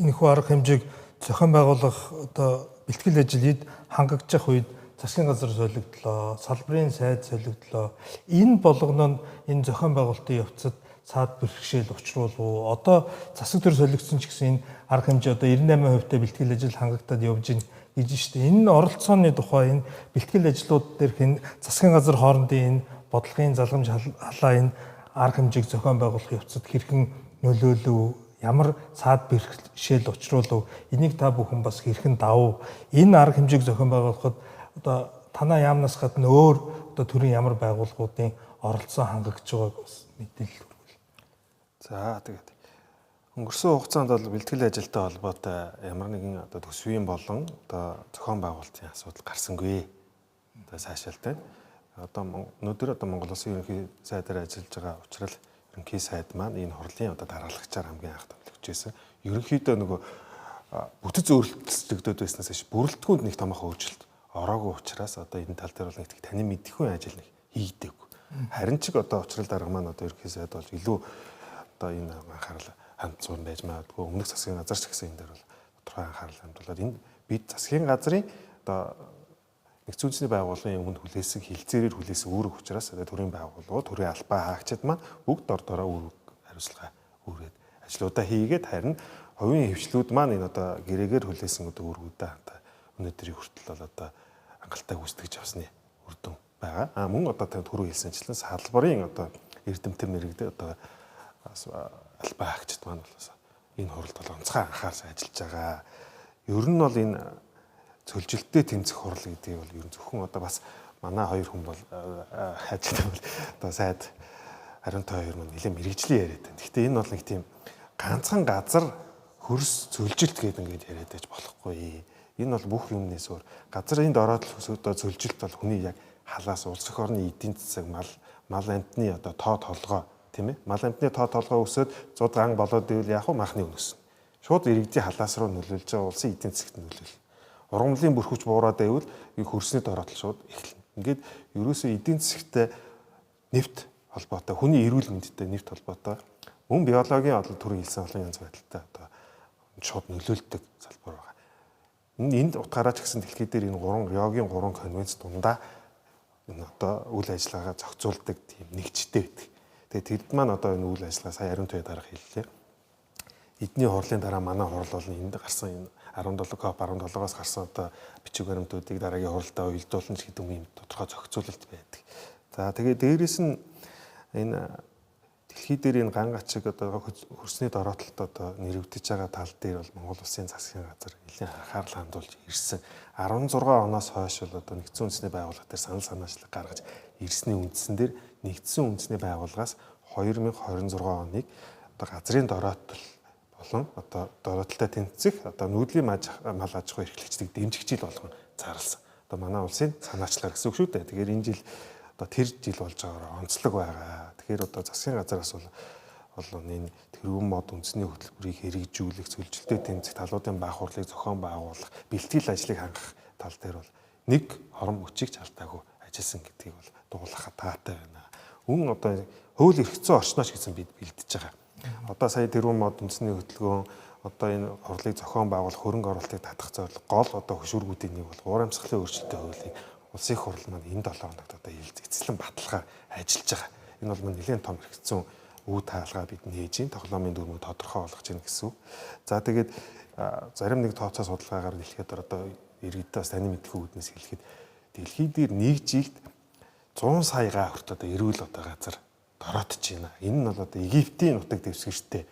энэхүү арга хэмжээг зохион байгуулах одоо бэлтгэл ажил эд хангагдчих үед засгийн газар солигдлоо, салбарын сайд солигдлоо. Энэ болгоно нь энэ зохион байгуулалтын явцад цаад бэрхшээл учруулав уу? Одоо засаг төр солигдсон ч гэсэн энэ арга хэмжээ одоо 98% та бэлтгэл ажил хангагдаад явж гин гэж штэ. Энэ оролцооны тухай энэ бэлтгэл ажлууд дээрх энэ засгийн газар хоорондын энэ бодлогын залгамж халаа энэ арга хэмжээг зохион байгуулах явцад хэрхэн нөлөөлөв? Ямар цаад бэрхшээл учруулав? Энийг та бүхэн бас хэрхэн давв? Энэ арга хэмжээг зохион байгуулахад одоо танаа яамнаас гадна өөр одоо төрийн ямар байгууллагуудын оролцоо хангагдж байгааг бас мэдээлэл хүргүүл. За тэгээд өнгөрсөн хугацаанд бол бэлтгэл ажилтай холбоотой ямар нэгэн одоо төсвийн болон одоо зохион байгуулалтын асуудал гарсангүй. Одоо сайшаалтай. Одоо өнөөдөр одоо Монгол Улсын ерөнхий сайдаар ажиллаж байгаа учраас ерөнхий сайд маань энэ хурлын одоо дараалагчаар хамгийн анх томилогдож байсан. Ерөнхийдөө нөгөө бүтэц өөрчлөгдөд байснаас ш бүрэлдэхүүнд нэг томоохон өөрчлөлт ороогүй учраас одоо энэ тал дээр бол нэг танин мэдэхгүй ажил нэг хийгдээгүй. Харин ч одоо учрал дарга маань одоо ерөнхий сайд болж илүү одоо энэ анхаарал хандсан байж магадгүй. Өмнөх засгийн газар ч гэсэн энэ дээр бол тодорхой анхаарал хандуулаад энэ бид засгийн газрын одоо нэгдсэн үндэсний байгууллагын өмнө хүлээсэн хилцээрээр хүлээсэн үүрэг учраас одоо төрийн байгууллагууд, төрийн албаа хаагчид маань бүгд дор дороо үүрэг хариуцлага үүргээд ажлуудаа хийгээд харин хувийн хвшлүүд маань энэ одоо гэрээгээр хүлээсэн одоо үүргүүдээ өнөөдрийн хүртэл бол одоо хангалттай гүйцэтгэж явсны үр дүн байгаа. А мөн одоо танд түрүү хэлсэнчлэн салбарын одоо эрдэмтэн мэрэгдээ одоо албаа хаагчид маань бол энэ хуралд бол онцгой анхаарал ажиллаж байгаа. Ер нь бол энэ цөлжилттэй тэмцэх хурал гэдгийг бол ер нь зөвхөн одоо бас манай хоёр хүн бол хайжтай бол одоо сайд 12 маань нэлээд мэрэгжлийн яриад байна. Гэхдээ энэ бол нэг тийм ганцхан газар хөрс цөлжилт гэдэг ингээд яриад байж болохгүй. Энэ бол бүх юмнээс өөр. Газрын дороод одоо цөлжилт бол хүний яг халаас улс эх орны эдийн засаг, мал Мал амьтны одоо тоо толгой тийм ээ. Мал амьтны тоо толгой өсөөд зуд ган болоод ивэл яах вэ? Махны үн өснө. Шууд иргэдийн халаас руу нөлөөлж байгаа, улсын эдийн засагт нөлөөлнө. Ургамлын бүрхүүч буураад байвал хөрсний дороотол шууд эхэлнэ. Ингээд ерөөсөө эдийн засагтай нефт холбоотой, хүний эрүүл мэндтэй нефт холбоотой, мөн биологийн олон төрлийн хэлсэн олон янз байдалтай одоо шууд нөлөөлдөг салбар байгаа. Энд утгаараа ч гэсэн дэлхий дээр энэ гурван Риогийн гурван конвенц дундаа энэ одоо үйл ажиллагаагаа зохицуулдаг тийм нэгжтэй байдаг. Тэгээд тэд маань одоо энэ үйл ажиллагаа сая ариун туяа дарга хэллээ. Эдний хурлын дараа манай хурал бол энд гарсан энэ 17 COP 17-оос гарсан одоо бичиг баримтуудыг дараагийн хуралдаа уялдуулна ч гэдэг юм тодорхой зохицуулалт байдаг. За тэгээд дээрэс нь энэ дэлхий дээр энэ ган гачиг одоо хөрсний дороотолд одоо нэрвэгдэж байгаа тал дээр бол Монгол улсын засгийн газар нэлээн анхаарал хандуулж ирсэн. 16 оноос хойш бол одоо нэгдсэн үндэсний байгууллага дээр санал санаачлаг гаргаж ирсний үндсэн дээр нэгдсэн үндэсний байгууллагаас 2026 оныг одоо газрын дороотол болон одоо дороотолтой тэнцэх одоо нүүдлийн мал аж ахуй эрхлэгчдийг дэмжих жил болгон зарласан. Одоо манай улсын санаачлагаар гэсэн үг шүү дээ. Тэгэхээр энэ жил одоо тэр жил болж байгаагаар онцлог байгаа. Тэгэхээр одоо засгийн газараас бол энэ тэргүүн мод үндэсний хөтөлбөрийг хэрэгжүүлэх, цөлжилттэй тэмцэх, талуудын бага хурлыг зохион байгуулах, бэлтгэл ажлыг хангах тал дээр бол нэг хором өчийг ч алдаагүй ажилласан гэдгийг бол дуулахад таатай байна. Үн одоо хууль эрх зүйн орчнооч гэсэн бид бэлдэж байгаа. Одоо сая тэргүүн мод үндэсний хөтөлбөр одоо энэ хурлыг зохион байгуулах, хөрөнгө оруулалтыг татах зорилго гол одоо хөшүүргүүдийн нэг бол уур амьсгалын өөрчлөлтийн хуулийг улсын их хурл маань энэ 7 хоногт одоо эцэслэн баталгаа ажиллаж байгаа. Энэ бол нэлээд том хэрэгцсэн үе таалгаа бид нээж ин тоглоомын дүрмийг тодорхой болгож байна гэсэн үг. За тэгээд зарим нэг тооцоо судалгаагаар хэлэхэд одоо иргэдээ бас таны мэдэх үүднээс хэлэхэд дэлхий дээр нэг жилд 100 сая га хүртэл одоо эрүүл одоо газар дороотж байна. Энэ нь бол одоо Египтийн нутаг дэвсгэртэй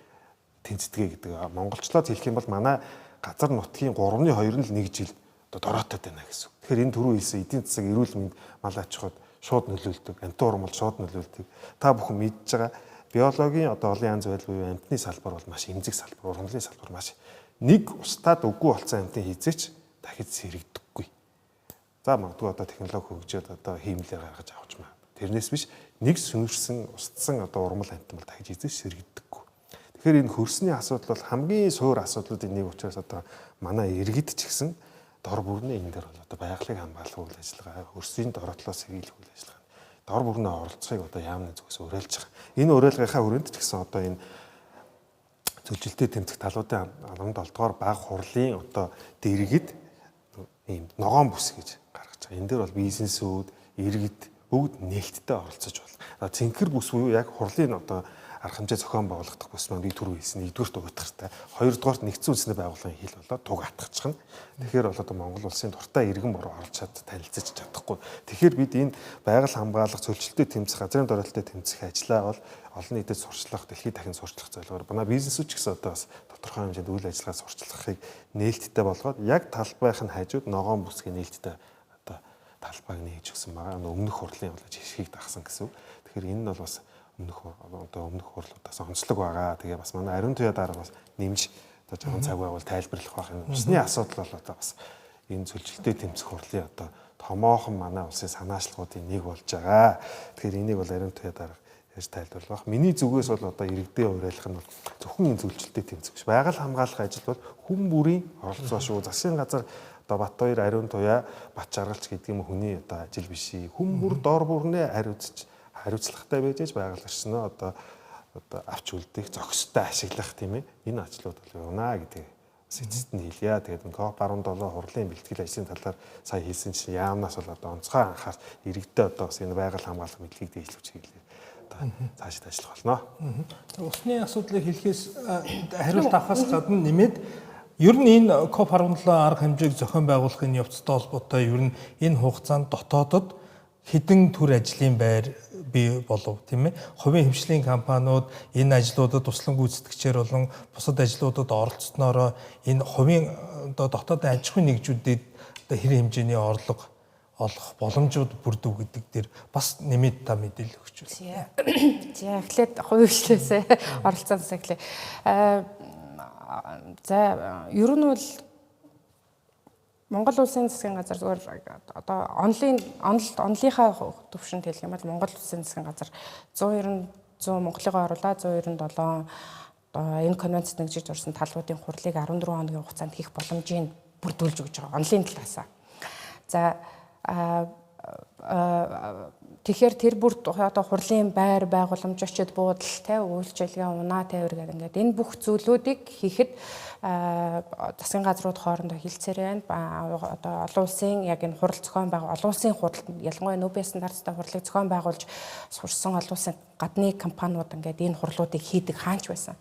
тэнцдэгэ гэдэг. Монголчлоод хэлэх юм бол манай газар нутгийн 3.2 нь л нэг жилд одоо дороотод байна гэсэн үг. Тэгэхээр энэ түрүү хэлсэн эдийн засаг, эрүүл мэнд, мал аж ахуйд шууд нөлөөлдөг, амьтан урмал шууд нөлөөлдөг. Та бүхэн мэдж байгаа биологийн одоо олон янз байдал буюу амьтны салбар бол маш эмзэг салбар, ургамлын салбар маш нэг устдаад үгүй болсон амьтан хизээч дахиж сэрэгдэхгүй. За магадгүй одоо технологи хөгжөөд одоо хиймлээр гаргаж авч маа. Тэрнээс биш нэг сүнэрсэн, устсан одоо урмал амьтан бол дахиж хизээч сэрэгдэхгүй. Тэгэхээр энэ хөрсний асуудал бол хамгийн суур асуудлуудын нэг учраас одоо манай иргэд ч гэсэн дор бүрнээ энэ дээр бол одоо байгалыг хамгаалах үйл ажиллагаа, хөрсийн доротлоос сэргийлэх үйл ажиллагаа дор бүрнээ оролцохыг одоо яамны зүгээс уриалж байгаа. Энэ уриалгынхаа хүрээнд ч гэсэн одоо энэ зөвлөлтөд тэмцэх талуудын 17 дугаар баг хурлын одоо дэргэд ийм ногоон бүс гэж гаргаж байгаа. Энэ дээр бол бизнесүүд, иргэд бүгд нээлттэй оролцож байна. Цэнхэр бүс буюу яг хурлын одоо арга хэмжээ зохион байгуулагдах бүс маань би түрүү хэлсэн нэгдүгüрт уйтгартай, хоёрдугаарт нэгдсэн үндэсний байгууллагын хил болоод туг атгачихна. Тэгэхээр бол одоо Монгол улсын дуртай иргэн бороо оролж чад танилцаж чадахгүй. Тэгэхээр бид энэ байгаль хамгаалах, цөлжилтөд тэмцэх, газрын доройтолтой тэмцэх ажлаа бол олон нийтэд сурчлах, дэлхийд дахин сурчлах зорилгоор манай бизнесүүд ч гэсэн одоо бас тодорхой хэмжээнд үйл ажиллагаа сурчлахыг нээлттэй болгоод яг талбайх нь хажууд ногоон бүсгийн нээлттэй одоо талбайг нээж өгсөн байгаа. Өмнөх хурлын бол жишгийг дагсан гэсэн үг. Тэгэхээр энэ нь бол бас өмнөх хурлуудаас онцлог байгаа. Тэгээ бас манай ариун туяа дарга бас нэмж одоо жоохон цаг байвал тайлбарлах байх. Энэ усны асуудал бол одоо бас энэ цөлжилтөд тэмцэх хурлын одоо томоохон манай улсын санаачлагуудын нэг болж байгаа. Тэгэхээр энийг бол ариун туяа дарга ярьж тайлбарлах. Миний зүгээс бол одоо иргэдээ уриалах нь бол зөвхөн энэ цөлжилтөд тэмцэх биш. Байгаль хамгаалах ажил бол хүн бүрийн оролцоо шүү. Засгийн газар одоо Батбаяр, ариун туяа, Бат жаргалч гэдэг юм хүний одоо ажил биш. Хүн бүр дор бүрнээ хариуцлагатай байж аж байгаль орчноо одоо авч үлдэх, зохистой ашиглах тийм ээ. Энэ ажлууд бол явна гэдэг бас эцэст нь хэлье. Тэгээд COP 17 хурлын бэлтгэл ажлын талаар сая хэлсэн чинь яамнаас бол одоо онцгой анхаар иргэдээ одоо бас энэ байгаль хамгаалах мэдлэгийг дээшлүүлж хийлээ. Одоо цаашид ажиллах болно. Усны асуудлыг хэлэхээс хариулт авахаас гадна нэмээд ер нь энэ COP 17 арга хэмжээг зохион байгуулахын явцтай холбоотой ер нь энэ хугацаанд дотоодод хэдэн төр ажлын байр бий болов тийм ээ. Хувийн хвшлийн компаниуд энэ ажлуудад туслан гүйцэтгэгчээр болон бусад ажлуудад оролцсноороо энэ хувийн одоо дотоодын аж ахуйн нэгжүүдэд одоо хэр хэмжээний орлого олох боломжууд бүрдв гэдэг дээр бас нэмээд та мэдээлэл өгч байна. За эхлээд хувийн хвшлээсээ оролцсоноос эхлэе. За ер нь бол Монгол Улсын засгийн газар зүгээр одоо онлын онлынхаа төвшөнд хэлэх юм бол Монгол Улсын засгийн газар 190 100 Монголыгоо оруулаад 197 одоо энэ конвенцэд нэгжиж орсон талуудын хурлыг 14 хоногийн хугацаанд хийх боломжийг бүрдүүлж өгч байгаа онлын талаасаа. За, тэгэхээр тэр бүр одоо хурлын байр, байгууламж, очид буудал, те, үйлчилгээ, унаа тээвэр гэдэг ингээд энэ бүх зүйлүүдийг хийхэд засгийн газрууд хоорондоо хилцээр байна. Одоо олон улсын яг энэ хурал зохион байгуул, олон улсын хуралд, ялангуяа Нобел стандарттай хурлыг зохион байгуулж сурсан олон улсын гадны компаниуд ингээд энэ хурлуудыг хийдэг хаанч байсан.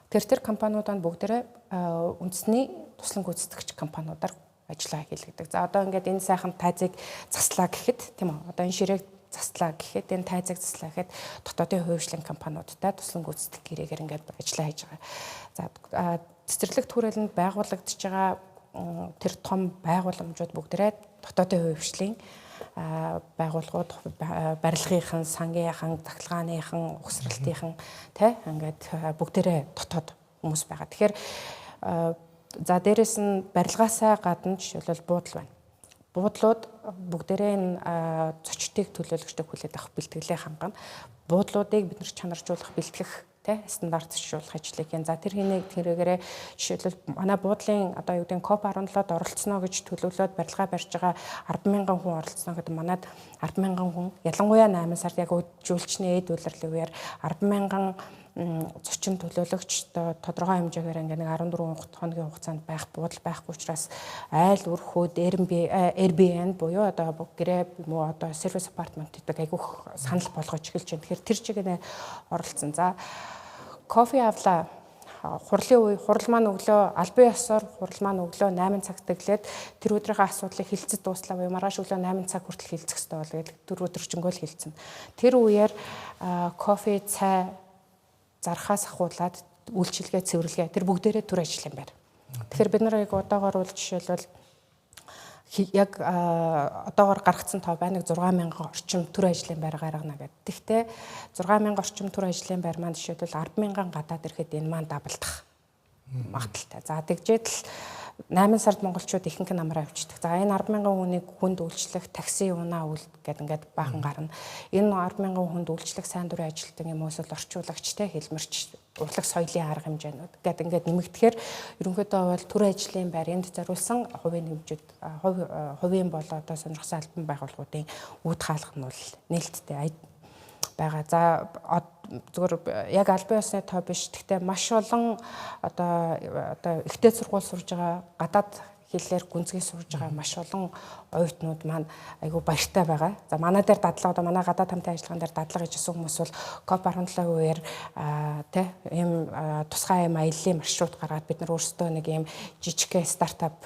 Тэр компаниудаа бүгдээрээ үндэсний туслан гүйцэтгэгч компаниудаар ажиллаа хийлгэдэг. За, одоо ингээд энэ сайхан тайзыг заслаа гэхэд, тийм үү? Одоо энэ ширээг заслаа гэхэд, энэ тайзыг заслаа гэхэд дотоодын хувьчлан компаниудтай туслан гүйцэтгэх гэрээгээр ингээд ажиллаа хийж байгаа. За, цэцэрлэг түрээлэнд байгуулагдаж байгаа тэр том байгууламжууд бүгдээрээ дотоодын хувьчлалын байгууллагууд, барилгынхан, сангийнхан, цахилгааныхан, угсралтынхан, тэ, ингээд бүгдээрээ дотоод хүмүүс байгаа. Тэгэхээр за, дээрэс нь барилгаасаа гадна жишээлбэл буудал байна. Буудлууд бүгдээрээ энэ зочдыг төлөөлөгчдөг хүлээд авах бэлтгэлээ хангана. Буудлуудыг бид нар чанаржуулах, бэлтгэх, тэ, стандартжуулах ажлыг хийн. За, тэр хэнийг тэрэгээрээ жишээлбэл манай буудлын одоо юу гэдэг нь COP 17-д оролцсноо гэж төлөвлөөд барилгаа барьж байгаа 10,000 хүн оролцсноо гэдэг, манад 10,000 хүн ялангуяа 8 сард яг жүүлчний эд улирлын үеэр 10,000 зочин төлөөлөгч тодорхой хэмжээгээр ингээ нэг 14 хоногийн хугацаанд байх буудал байхгүй учраас айл өрхөөд Airbnb буюу одоо гэрээ юм уу, одоо service apartment гэдэг айгүйх санал болгож эхэлж байна. Тэгэхээр тэр чигээр оролцсон. За, кофе авлаа, хурлын үе, хурал маань өглөө албан ёсоор хурал маань өглөө 8 цагт тэглээд тэр өдрийнхөө асуудлыг хилцэж дууслаа буюу маргааш өглөө 8 цаг хүртэл хилцэх ёстой бол гэдэг тэр өдөржингөө л хилцэн. Тэр үеэр кофе, цай зархаас ахуулаад үйлчилгээ, цэвэрлэгээ тэр бүгдээрээ төр ажил юм байна. Тэгэхээр бид нар яг одоогоор бол жишээлбэл яг одоогоор гаргацсан тоо байна, нэг 6000 орчим төр ажлын байр гаргана гэдэг. Тэгэхдээ 6000 орчим төр ажлын байр маань жишээлбэл 10,000 гадаад ирэхэд энэ маань даблдах магадлалтай. За, тэгжээд л 8 сард монголчууд ихэнх нь амраа явчихдаг. За, энэ 10,000 хүнийг хүнд үйлчлэх такси унаа үйл гэдэг ингээд баахан гарна. Энэ 10,000 хүнд үйлчлэх сайн дурын ажилтан юм уу, эсвэл орчуулагч, те, хэлмэрч, урлаг соёлын арга хэмжээнүүд гэдэг ингээд нэмэгдэхээр ерөнхийдөө бол төр ажлын байр энд зориулсан хувийн хэмжээд хувийн болоо одоо сонирхсан албан байгууллагуудын үд хаалга нь бол нээлттэй байгаа. За, зүгээр яг албан ёсны тоо биш. Гэхдээ маш олон одоо ихтэй сургууль сурж байгаа, гадаад хэллээр гүнзгий сурж байгаа маш олон оюутнууд маань айгүй баяртай байгаа. За, манай дээр дадлага, одоо манай гадаад хамтын ажиллагаан дээр дадлага хийжсэн хүмүүс бол COP17 үеэр, тэ, ийм тусгай ийм аяллаа маршрут гаргаад бид нар өөрсдөө нэг ийм жижигхэн стартап,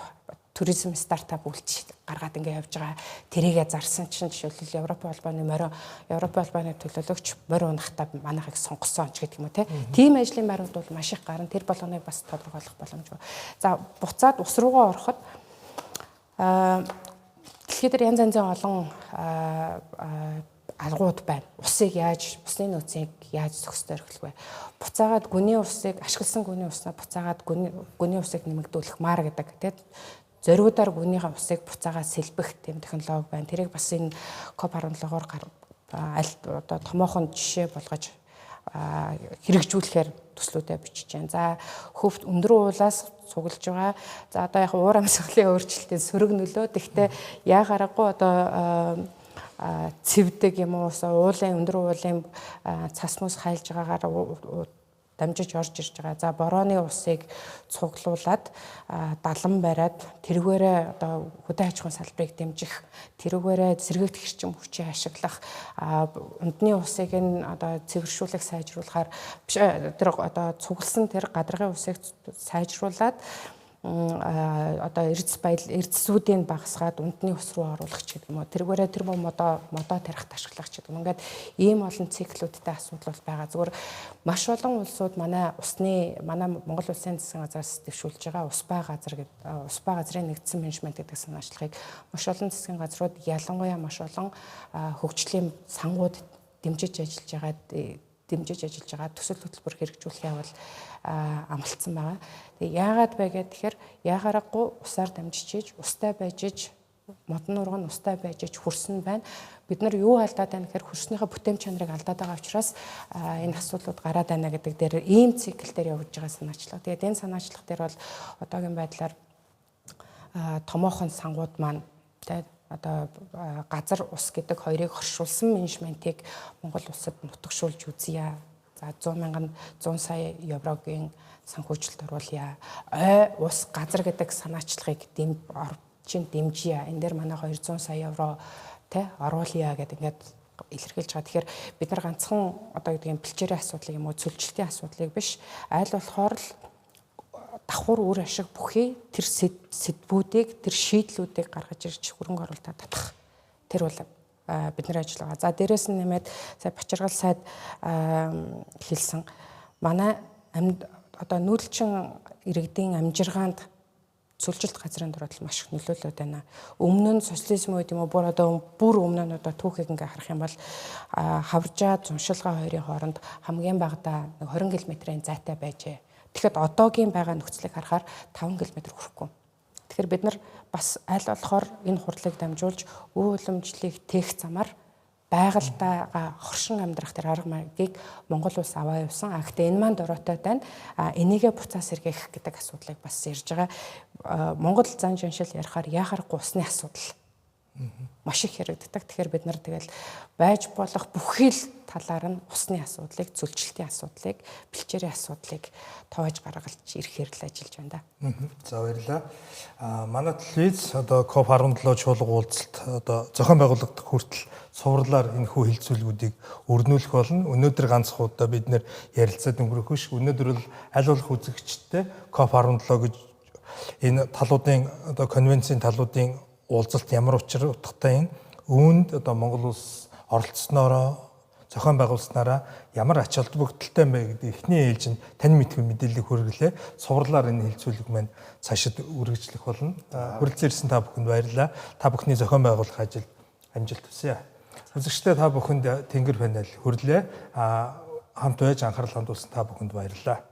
туризм стартап үйлч гаргаад ингээ явж байгаа. Тэрийгэ зарсан чинь жишээлбэл Европын холбооны морь, Европын холбооны төлөөлөгч морь унахтаа манайхыг сонгосон ч гэдэг юм уу, те. Тийм ажлын байрууд бол маш их гарна. Тэр болгоныг бас тодорхойлох боломжгүй. За, буцаад ус руугаа ороход дэлхийд дээр янз янзын олон аргууд байна. Усыг яаж, усны нөөцийг яаж зохистой эрхлэх вэ? Буцаагаад гүний усыг, ашигласан гүний уснаа буцаагаад гүний усыг нэмэгдүүлэх маар гэдэг, тийм, зориудаар гүнийхээ усыг буцаагаад сэлбэх тийм технологи байна. Тэрийг бас энэ COP17-оор аль одоо томоохон жишээ болгож хэрэгжүүлэхээр төслүүдээ бичиж байна. За, хөвт өндөр уулаас цуглаж байгаа. За, одоо яг уур амьсгалын өөрчлөлтийн сөрөг нөлөө. Гэхдээ яа гаргагүй одоо цэвдэг юм уу, уулын, өндөр уулын цас мус хайлж байгаагаар дамжиж орж ирж байгаа. За, борооны усыг цуглуулад далан бариад тэрүүгээрээ одоо хөдөө аж ахуйн салбарыг дэмжих, тэрүүгээрээ сэргээгдэх эрчим хүчийг ашиглах, ундны усыг нь одоо цэвэршүүлэх, сайжруулахаар тэр одоо цугласан тэр гадаргын усыг сайжруулад одоо эрдэс баял эрдэсүүдийг багасгаад ундны ус руу оруулах ч гэдэг юм уу. Тэрүүгээрээ тэр модоо модоо тарихт ашиглах ч гэдэг юм. Ингээд ийм олон циклүүдтэй асуудал бол байгаа. Зүгээр маш олон улсууд манай усны, манай Монгол Улсын засгийн газраас дэвшүүлж байгаа ус ба газар гэдэг, ус ба газрын нэгдсэн менежмент гэдэг санаачлагыг маш олон засгийн газрууд, ялангуяа маш олон хөгжлийн сангууд дэмжиж ажиллаж байгаа. дэмжиж ажиллаж байгаа, төсөл хөтөлбөр хэрэгжүүлэх явал амлалтсан байгаа. Тэгээ яагаад вэ гэхээр яхаарахгүй усаар дамжиж, устай байж иж модон нурга нь устай байж иж хөрсөн байна. Бид нар юу алдаад байна гэхээр хөрснийхөө бүтээн чанарыг алдаад байгаа учраас энэ асуудлууд гараад байна гэдэг дээр ийм цикл дээр явж байгаа санаачлага. Тэгээд энэ санаачлах дээр бол одоогийн байдлаар томоохон сангууд маань тэ одоо газар ус гэдэг хоёрыг хоршуулсан менежментийг Монгол улсад нутагшуулж үзье. За 100 мянган 100 сая еврогийн санхүүжилт оруулъя. Ой ус газар гэдэг санаачлагыг чинь дэмжийе. Энэ дээр манай 200 сая евро тэ оруулъя гэдэг ингээд илэрхийлж байгаа. Тэгэхээр бид нар ганцхан одоо гэдэг юм бэлчээрийн асуудлыг юм уу цөлжилтийн асуудлыг биш аль болохоор л давхар үр ашиг бүхий тэр сэдвүүдийг тэр шийдлүүдийг гаргаж ирж хөрөнгө оруулалтаа татах. Тэр бол бидний ажил байгаа. За дээрэс нь нэмээд сая Бачаргал сайд хэлсэн манай амьд одоо нүүдэлчин иргэдийн амжиргаанд цөлжилт газрын дурдал маш их нөлөөлөд байна. Өмнө нь социализм үед юм уу бүр одоо бүр өмнө нь одоо түүхийг ингээ харах юм бол хавржаа зуншилгаа хоёрын хооронд хамгийн багадаа 20 км-ийн зайтай байжээ. Тэгэхэд одоогийн байгаа нөхцөлийг харахаар 5 км хүрэхгүй. Тэгэхээр бид нар бас аль болохоор энэ хурлыг дамжуулж өв уламжлалыг тээх замаар байгальтайгаа хоршин амьдрах тэр арга маягийг Монгол улс аваа явсан. А гэхдээ энэ маань дөрөөтэй байна. А энийгээ буцаас сэргээх гэдэг асуудлыг бас ярьж байгаа. Монгол зан жаншил ярихаар яхаарахгүй усны асуудал маш их яригддаг. Тэгэхээр бид нар тэгэл байж болох бүхий л талаар нь усны асуудлыг, цөлжилтийн асуудлыг, бэлчээрийн асуудлыг тоож гаргалж ирэхээр л ажиллаж байна да. За баярлалаа. Манай телевиз одоо COP17 чуулга уулзалт одоо зохион байгуулагдах хүртэл цувралаар энэ хүү хилцүүлгүүдийг өрнүүлэх болно. Өнөөдөр ганц удаа бид нэр ярилцаад өнгөрөх биш. Өнөөдөр бол аль болох үзэгчтэй COP17 гэж энэ талуудын одоо конвенцийн талуудын уулзалт ямар учир утгатай юм, үүнд одоо Монгол улс оролцсноороо зохион байгуулснараа ямар ач холбогдолтой юм бэ гэдэг эхний ээлжинд тань мэдэх мэдээллийг хүргэлээ. Цувралаар энэ хилцүүлэг маань цаашид үргэлжлэх болно. Хүрэлцэн ирсэн та бүхэнд баярлалаа. Та бүхний зохион байгуулах ажилд амжилт хүсье. Үзэгчдээ та бүхэнд тэнгэр панел хүрлээ. Хамт байж анхаарал хандуулсан та бүхэнд баярлалаа.